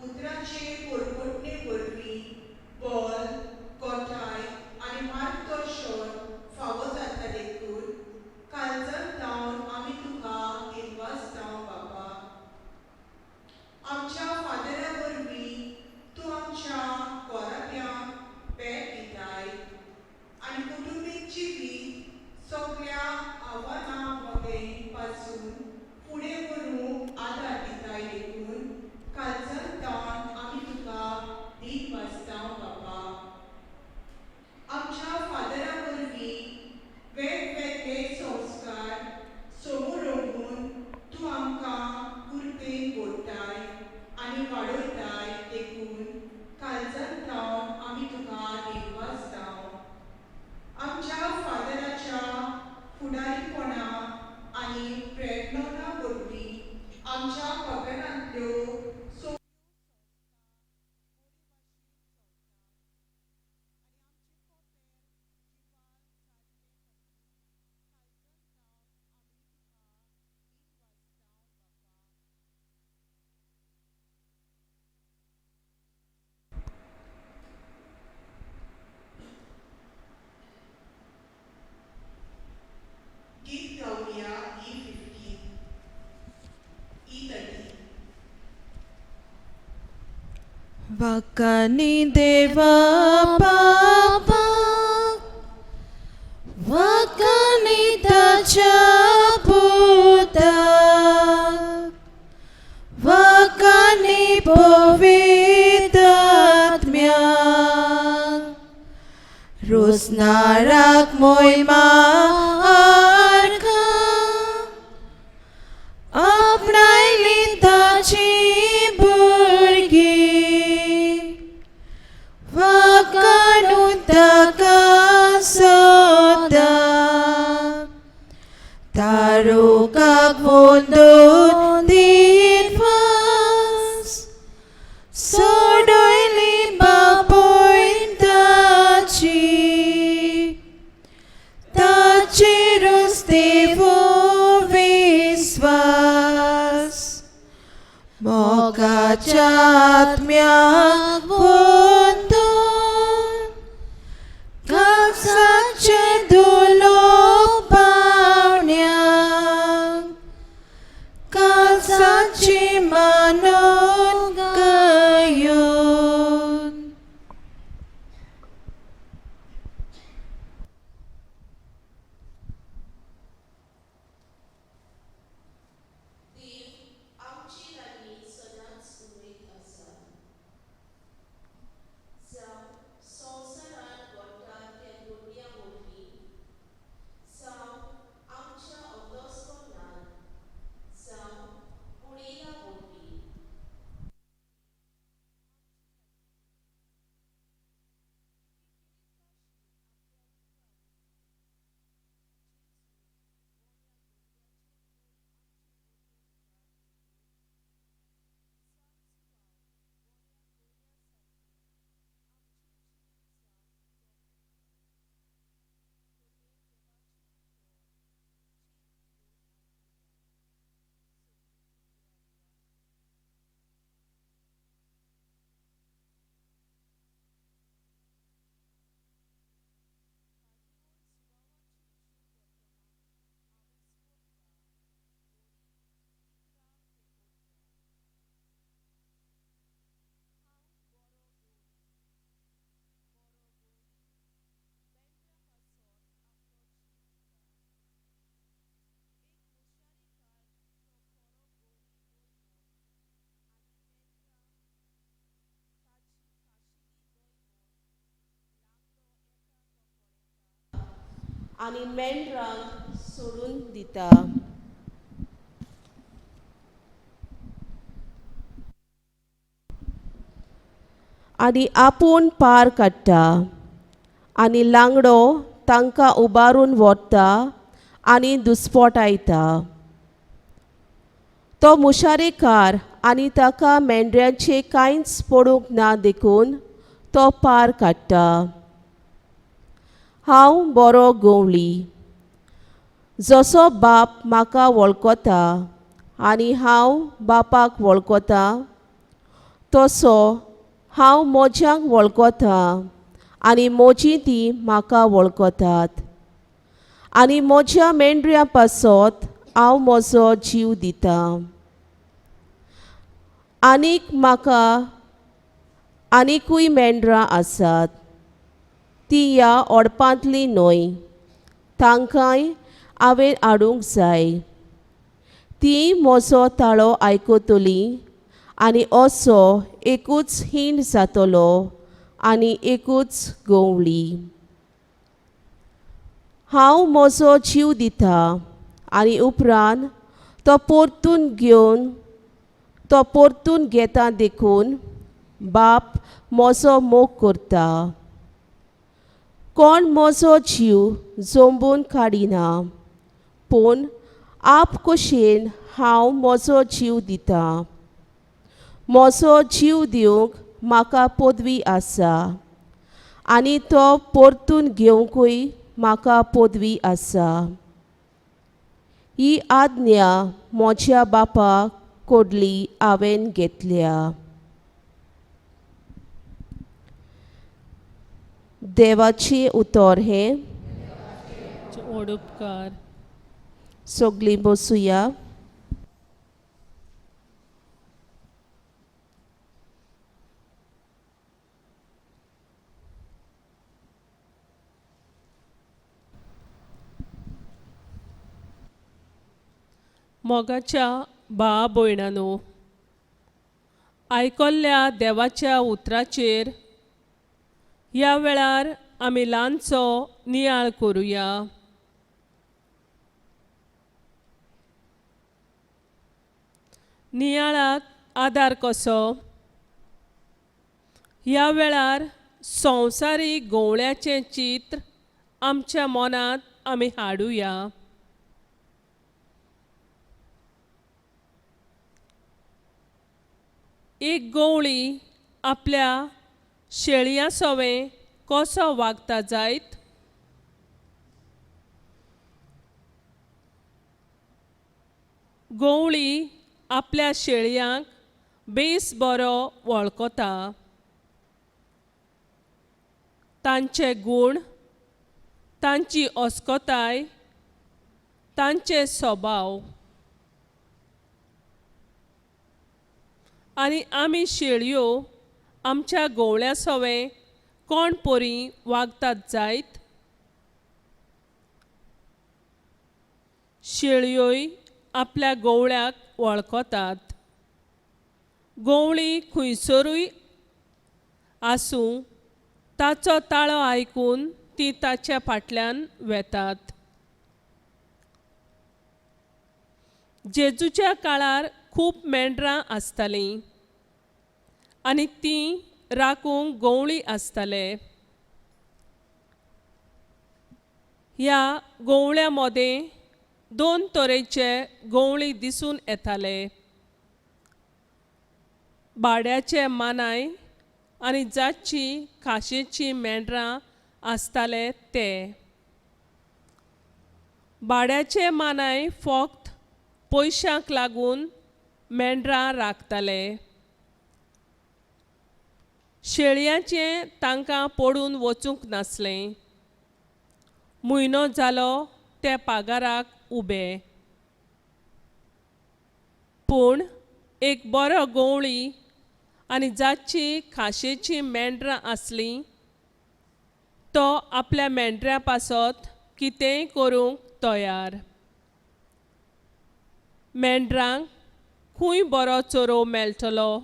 उतराचे पोरपोटणे वरवीं बळ, गोठाय आनी मार्गदर्शन फावो जाता देखून काळजांत जावन आमी तुका दिनवास जावं बाबा. आमच्या फादरा वरवीं तूं आमच्या घराब्यांक भेट दिताय आनी कुटुंबीक जिवीत सगळ्या आव्हानां मदें पासून फुडें व्हरूंक आदार दिताय देखून काळजांत जावन आमी तुका दिनवासता बाबा. आमच्या फादरा वरवीं वेगवेगळे संस्कार समोर रंगून तूं आमकां कृपेन गोडटाय आनी वाडयताय देखून काळजांत जावन आमी तुका दिनवासता. आमच्या फादराच्या फुडारीपणा आनी प्रेरणा वरवीं आमच्या कपेलांतल्यो गीत गावया E15, E30. वाकानी देवा बाबा वाकानी ताच्या पुता वाकानी पवित्र आत्म्याक रोसनाराक मोयमा आर्गां तारुकाक वंदून दीन फास सोडयली बापूयन ताची ताचेरूच देवो विस्वास मोगाच्या आत्म्याक वंदून काळजाचें धुलो पावण्याक काळजाची मानून गयून. आनी मेंढरांक सोडून दिता. आनी आपूण पार काडटा आनी लांगडो तांकां उबारून व्हरता आनी दुस्पोटायता. तो मुशारेकार आनी ताका मेंढऱ्यांचें कांयच पडूंक ना देखून तो पार काडटा. हांव बरो गवळी, जसो बाप म्हाका वळखता आनी हांव बापाक वळखता तसो हांव म्हज्यांक वळखता आनी म्हजी ती म्हाका वळखतात आनी म्हज्या मेंढऱ्यां पासत हांव म्हजो जीव दितां. आनीक म्हाका आनिकूय मेंढरां आसात ती ह्या ओडपांतली न्हय, तांकांय हांवें हाडूंक जाय. ती म्हजो ताळो आयकतली आनी असो एकूच हीण जातलो आनी एकूच गवळी. हांव म्हजो जीव दिता आनी उपरांत तो परतून घेवन तो परतून घेता देखून बाप म्हजो मोग करता. कोण म्हजो जीव जोंबून काडिना पूण आप कशेन हांव म्हजो जीव दिता. म्हजो जीव दिवंक म्हाका पदवी आसा आनी तो परतून घेवंकूय म्हाका पदवी आसा. ही आज्ञा म्हज्या बापा कडली हांवें घेतल्या. देवाचें उतर हें. व्हड उपकार. सगळीं बसुया. मोगाच्या भाव भयणानो, आयकल्ल्या देवाच्या उतराचेर ह्या वेळार आमी ल्हानसो नियाळ करुया. नियाळाक आदार कसो? ह्या वेळार संवसारीक गवळ्याचें चित्र आमच्या मनांत आमी हाडुया. एक गवळी आपल्या शेळयां सवें कसो वागता जायत? गवळी आपल्या शेळयांक बेस बरो वळखता. तांचे गूण, तांची अस्कताय, तांचे स्वभाव. आनी आमी शेळयो आमच्या गवळ्या सवें कोण परी वागतात जायत? शेळयोय आपल्या गवळ्याक वळखतात. गवळी खंयसरूय आसूं ताचो ताळो आयकून ती ताच्या फाटल्यान वेतात. जेजूच्या काळार खूब मेंढरां आसतालीं आनी तीं राखूंक गवळी आसताले. ह्या गवळ्यां मदें दोन तरेचे गवळी दिसून येताले. भाड्याचे मानाय आनी जाची खाशेची मेंढरां आसताले ते. भाड्याचे मानाय फक्त पयशांक लागून मेंढरां राखताले. शेळयांचें तांकां पडून वचूंक नासलें. म्हयनो जालो ते पागाराक उबे. पूण एक बरो गवळी आनी जाची खाशेची मेंढरां आसलीं तो आपल्या मेंढऱ्यां पासत कितेंय करूंक तयार. मेंढरांक खूंय बरो चरोव मेळटलो?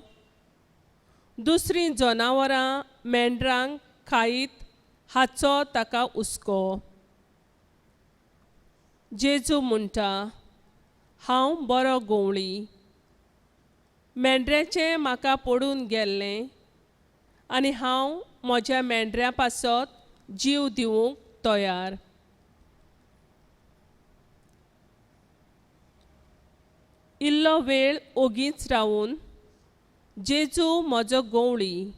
दुसरीं जनावरां मेंढरांक खायत हाचो ताका हुस्को. जेजू म्हणटा, हांव बरो गवळी. मेंढऱ्याचें म्हाका पडून गेल्लें आनी हांव म्हज्या मेंढऱ्यां पासत जीव दिवंक तयार. इल्लो वेळ ओगीच रावून जेजू म्हजो गवळी,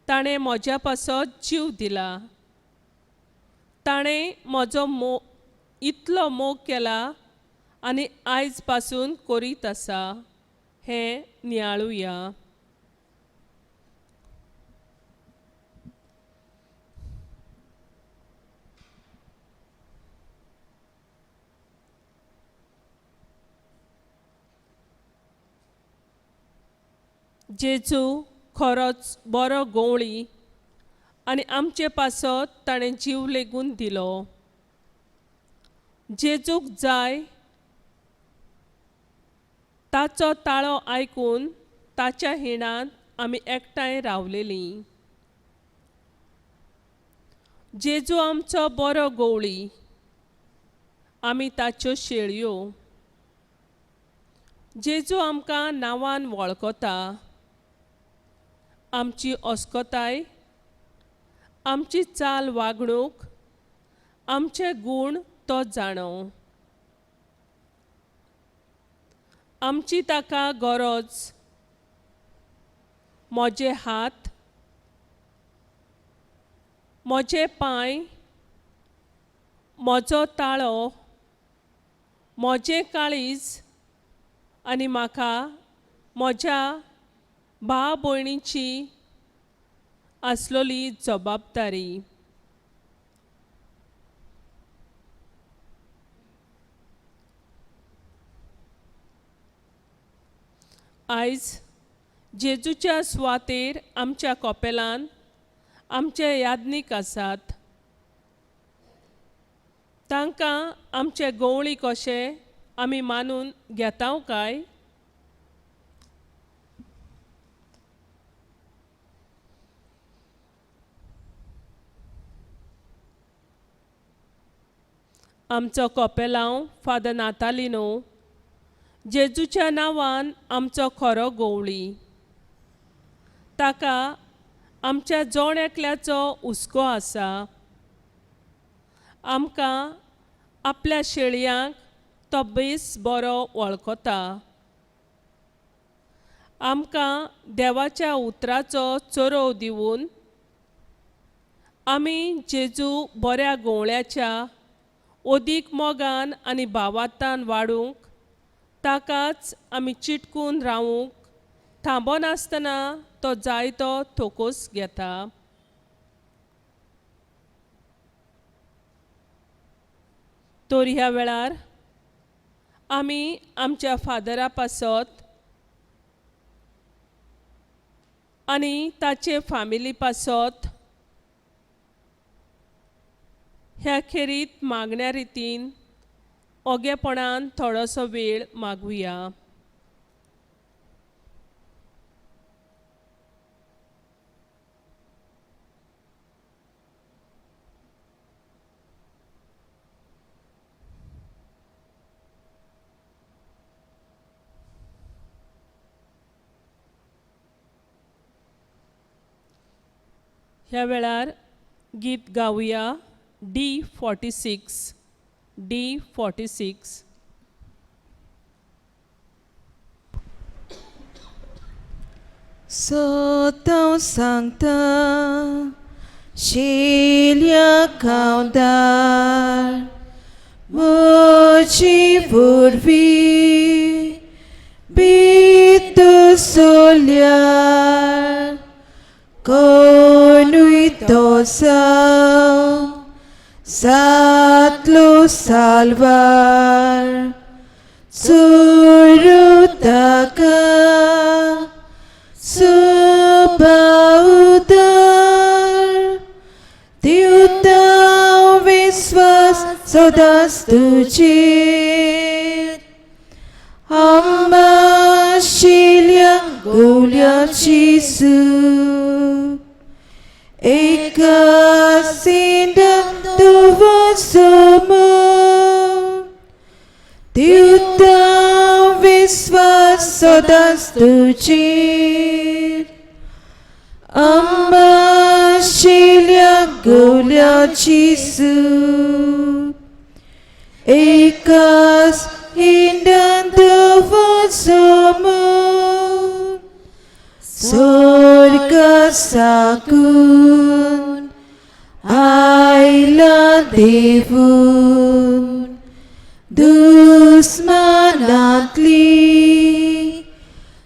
ताणें म्हज्या पासत जीव दिला. ताणें म्हजो इतलो मोग केला आनी आयज पासून करीत आसा हें नियाळुया. जेजू खरोच बरो गवळी आनी आमचे पासत ताणें जीव लेगून दिलो. जेजूक जाय ताचो ताळो आयकून ताच्या हिणांत आमी एकठांय रावलेलीं. जेजू आमचो बरो गवळी, आमी ताच्यो शेळयो. जेजू आमकां नांवान वळखता. आमची अस्कताय, आमची चाल वागणूक, आमचे गूण तो जाणो. आमची ताका गरज. म्हजे हात, म्हजे पांय, म्हजो ताळो, म्हजें काळीज आनी म्हाका म्हज्या भाव भयणीची आसलोली जबाबदारी. आयज जेजूच्या सुवातेर आमच्या कपेलान आमचे याज्ञीक आसात. तांकां आमचे गवळी कशे आमी मानून घेताव काय? आमचो कपेलांव फादर नातालिनो जेजूच्या नांवान आमचो खरो गवळी. ताका आमच्या जण एकल्याचो हुस्को आसा. आमकां आपल्या शेळयांक तो बेस बरो वळखता. आमकां देवाच्या उतराचो चरोव दिवन आमी जेजू बऱ्या गोवळ्याच्या ओदीक मोगान आनी भावातान वाडूंक ताकाच आमी चिटकून रावूंक थांबनासतना तो जायतो थोकोस घेता. तर ह्या वेळार आमी आमच्या फादरा पासत आनी ताचे फामिली पासत ह्या खेरीत मागण्या रितीन ओगेपणान थोडोसो वेळ मागुया. ह्या वेळार गीत गावया D46 D46. सतां सांगता शिल्या खावदार म्हजी वरवीं भितर सोल्यार कोणूय तो जातलो साल्वार चोरू ताका सुबाउदार दिवता विस्वास सदांच तुजेर आशिल्ल्या गोवल्याची सू एका दिवता विस्वास सदांच तुजेर आशिल्ल्या गोवल्याची सू एकाच हिंडान दवरसोमो स्वर्गा साकून आयला देवून दुस्मानांतली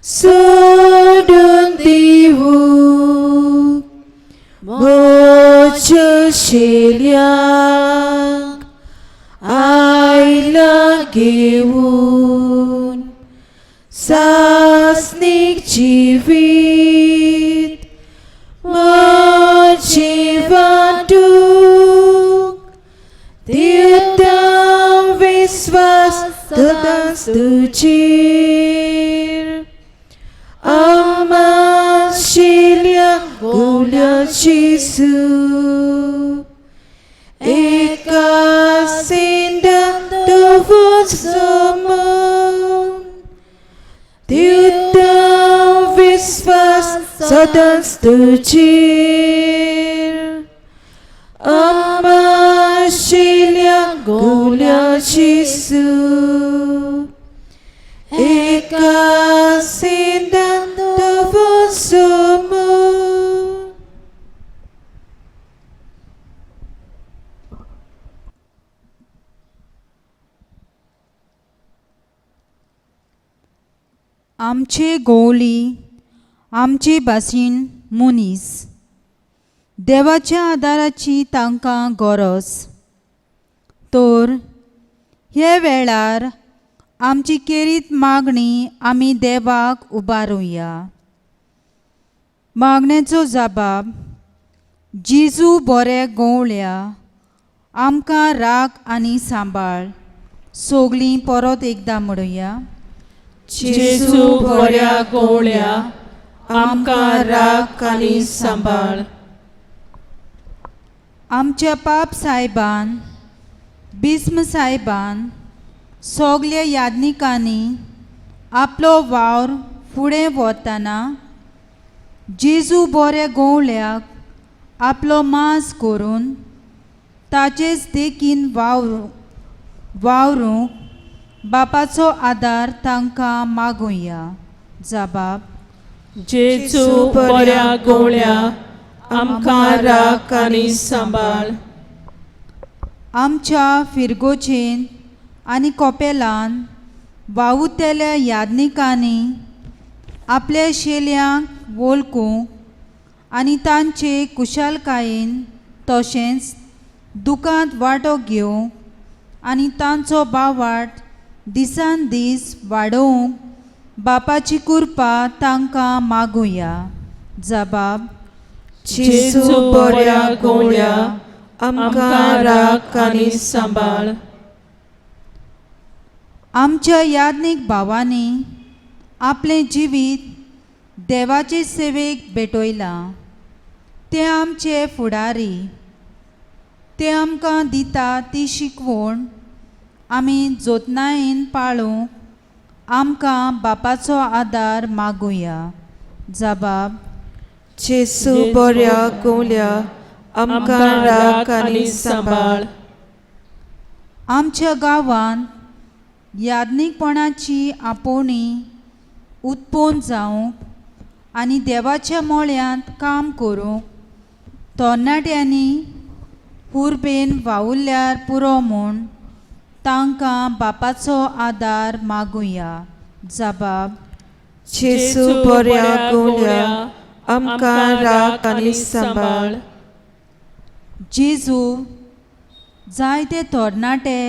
सोडून दिवूंक म्हज्या शेल्याक आयला घेवन सासनीक जिवीत म्हजें वांटूंक दिवता विस्वास सदांच तुजेर आशिल्ल्या गोवल्याची सू एका सिंडान दवरसोमो दिवता विस्वास सदांच तुजेर आशिल्ल्या गोवल्याची सू एका सिंडान दवरसोमो. आमचे गोवली आमचे भाशेन मनीस देवाच्या आदाराची तांकां गरज तर हे वेळार आमची केरीत मागणी आमी देवाक उबारुया. मागण्याचो जबाब जेजू बरे गोवल्या आमकां राख आनी सांबाळ. सगळीं परत एकदां म्हणुया. जेजू बऱ्या गोवळ्या आमकां राख आनी सांबाळ. आमच्या पाप सायबान बिस्म सायबान सगल्या याज्ञिकांनी आपलो वावर फुडें व्हरतना जेजू बऱ्या गोवल्याक आपलो मांस करून ताचेच देखीन वावरूंक बापाचो आदार तांकां मागुया. जबाब जेजू बऱ्या गवळ्या आमकां राख आनी सांबाळ. आमच्या फिरगोचेन आनी कोपेलान वावुरतल्या याज्ञिकांनी आपल्या शेल्यांक वळखूंक आनी तांचे कुशालकायेन तशेंच दुकांत वांटो घेवंक आनी तांचो बावाट दिसान दीस वाडोवंक बापाची कृपा तांकां मागुया. जबाब. जेजू बऱ्या गवळ्या आमकां राख आनी सांबाळ. आमच्या याज्ञीक भावांनी आपलें जिवीत देवाचे सेवेक भेटयलां. ते आमचे फुडारी. ते आमकां दिता ती शिकवण आमी जोतनायेन पाळूंक आमकां बापाचो आदार मागुया. जबाब. जेजू बऱ्या गवळ्या आमकां राख आनी सांबाळ. आमच्या गांवांत याज्ञीकपणाची आपोवणी उत्पन्न जावंक आनी देवाच्या मोळ्यांत काम करूंक तरणाट्यांनी हुरबेन वावुरल्यार पुरो म्हूण तांकां बापाचो आदार मागुया. जबाब. जेजू बऱ्या गवळ्या आमकां राख आनी सांबाळ. जेजू जायते तरणाटे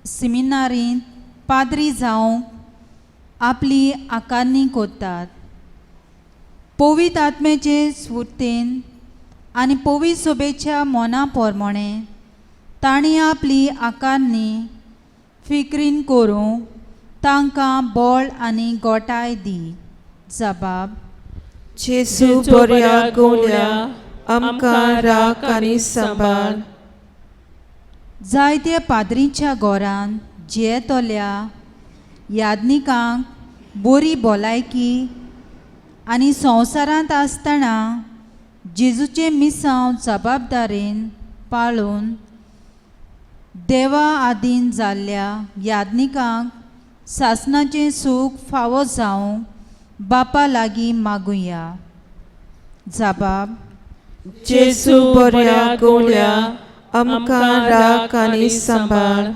सिमिनारींत पाद्री जावंक आपली आकारणी करतात. पवित्र आत्म्याचे स्फुर्तेन आनी पवित्र सोबेच्या मना प्रमाणे तांणी आपली आकारणी फिक्रीन करूंक तांकां बळ आनी गोटाय दी. जबाब. जेजू बऱ्या गवळ्या आमकां राख आनी सांबाळ. जायत्या पाद्रींच्या घरान जियेतल्या याज्ञिकांक बरी भलायकी आनी संवसारांत आसतना जेजूचें मिसांव जबाबदारेन पाळून देवा आदीन जाल्ल्या याज्ञिकांक सासणाचें सूख फावो जावंक बापा लागीं मागुया. जबाब. जेजू बऱ्या गवळ्या आमकां राख आनी सांबाळ.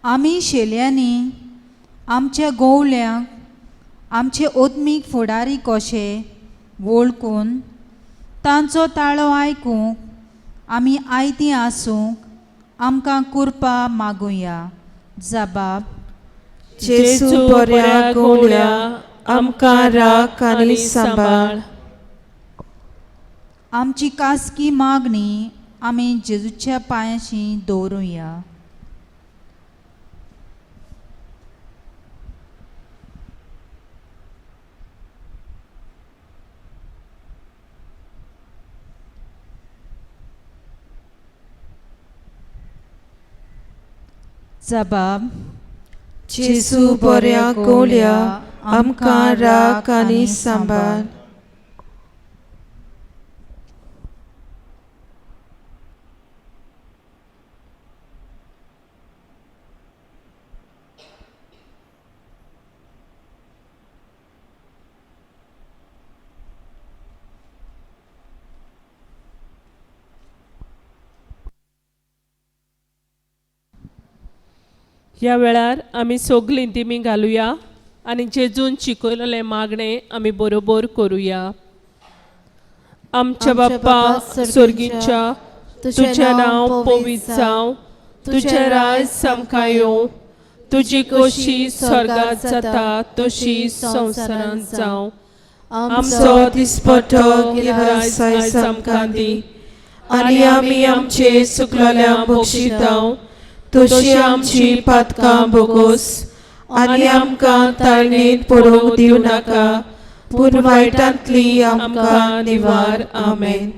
आमी शेल्यांनी आमच्या गवळ्यांक आमचे ओत्मीक फुडारी कशे वळखून तांचो ताळो आयकूंक आमी आयतीं आसूंक आमकां कृपा मागुया. जबाब. जेजू बऱ्या गवळ्या आमकां राख आनी सांबाळ. आमची कासकी मागणी आमी जेजूच्या पांयाशी दवरुया. जबाब. जेजू बऱ्या गवळ्या आमकां राख आनी सांबाळ. ह्या वेळार आमी सगलीं दिमी घालुया आनी जेजून शिकयलेलें मागणें आमी बरोबर करुया. आमच्या बाप्पा स्वर्गीच्या, तुजें नांव पवित्र जावं, तुजें राज आमकां येवं, तुजी खोशी स्वर्गांत जाता तशी संवसारांत जावं. आमचो दिसपट्टो गिरास आयज आमकां दी आनी आमी आमचे चुकलेल्या बक्षितांव तशी आमची पातकां भोगोस आनी आमकां ताळणेंत पडूंक दिवं नाका, पूण वायटांतली आमकां निवार. आमेन.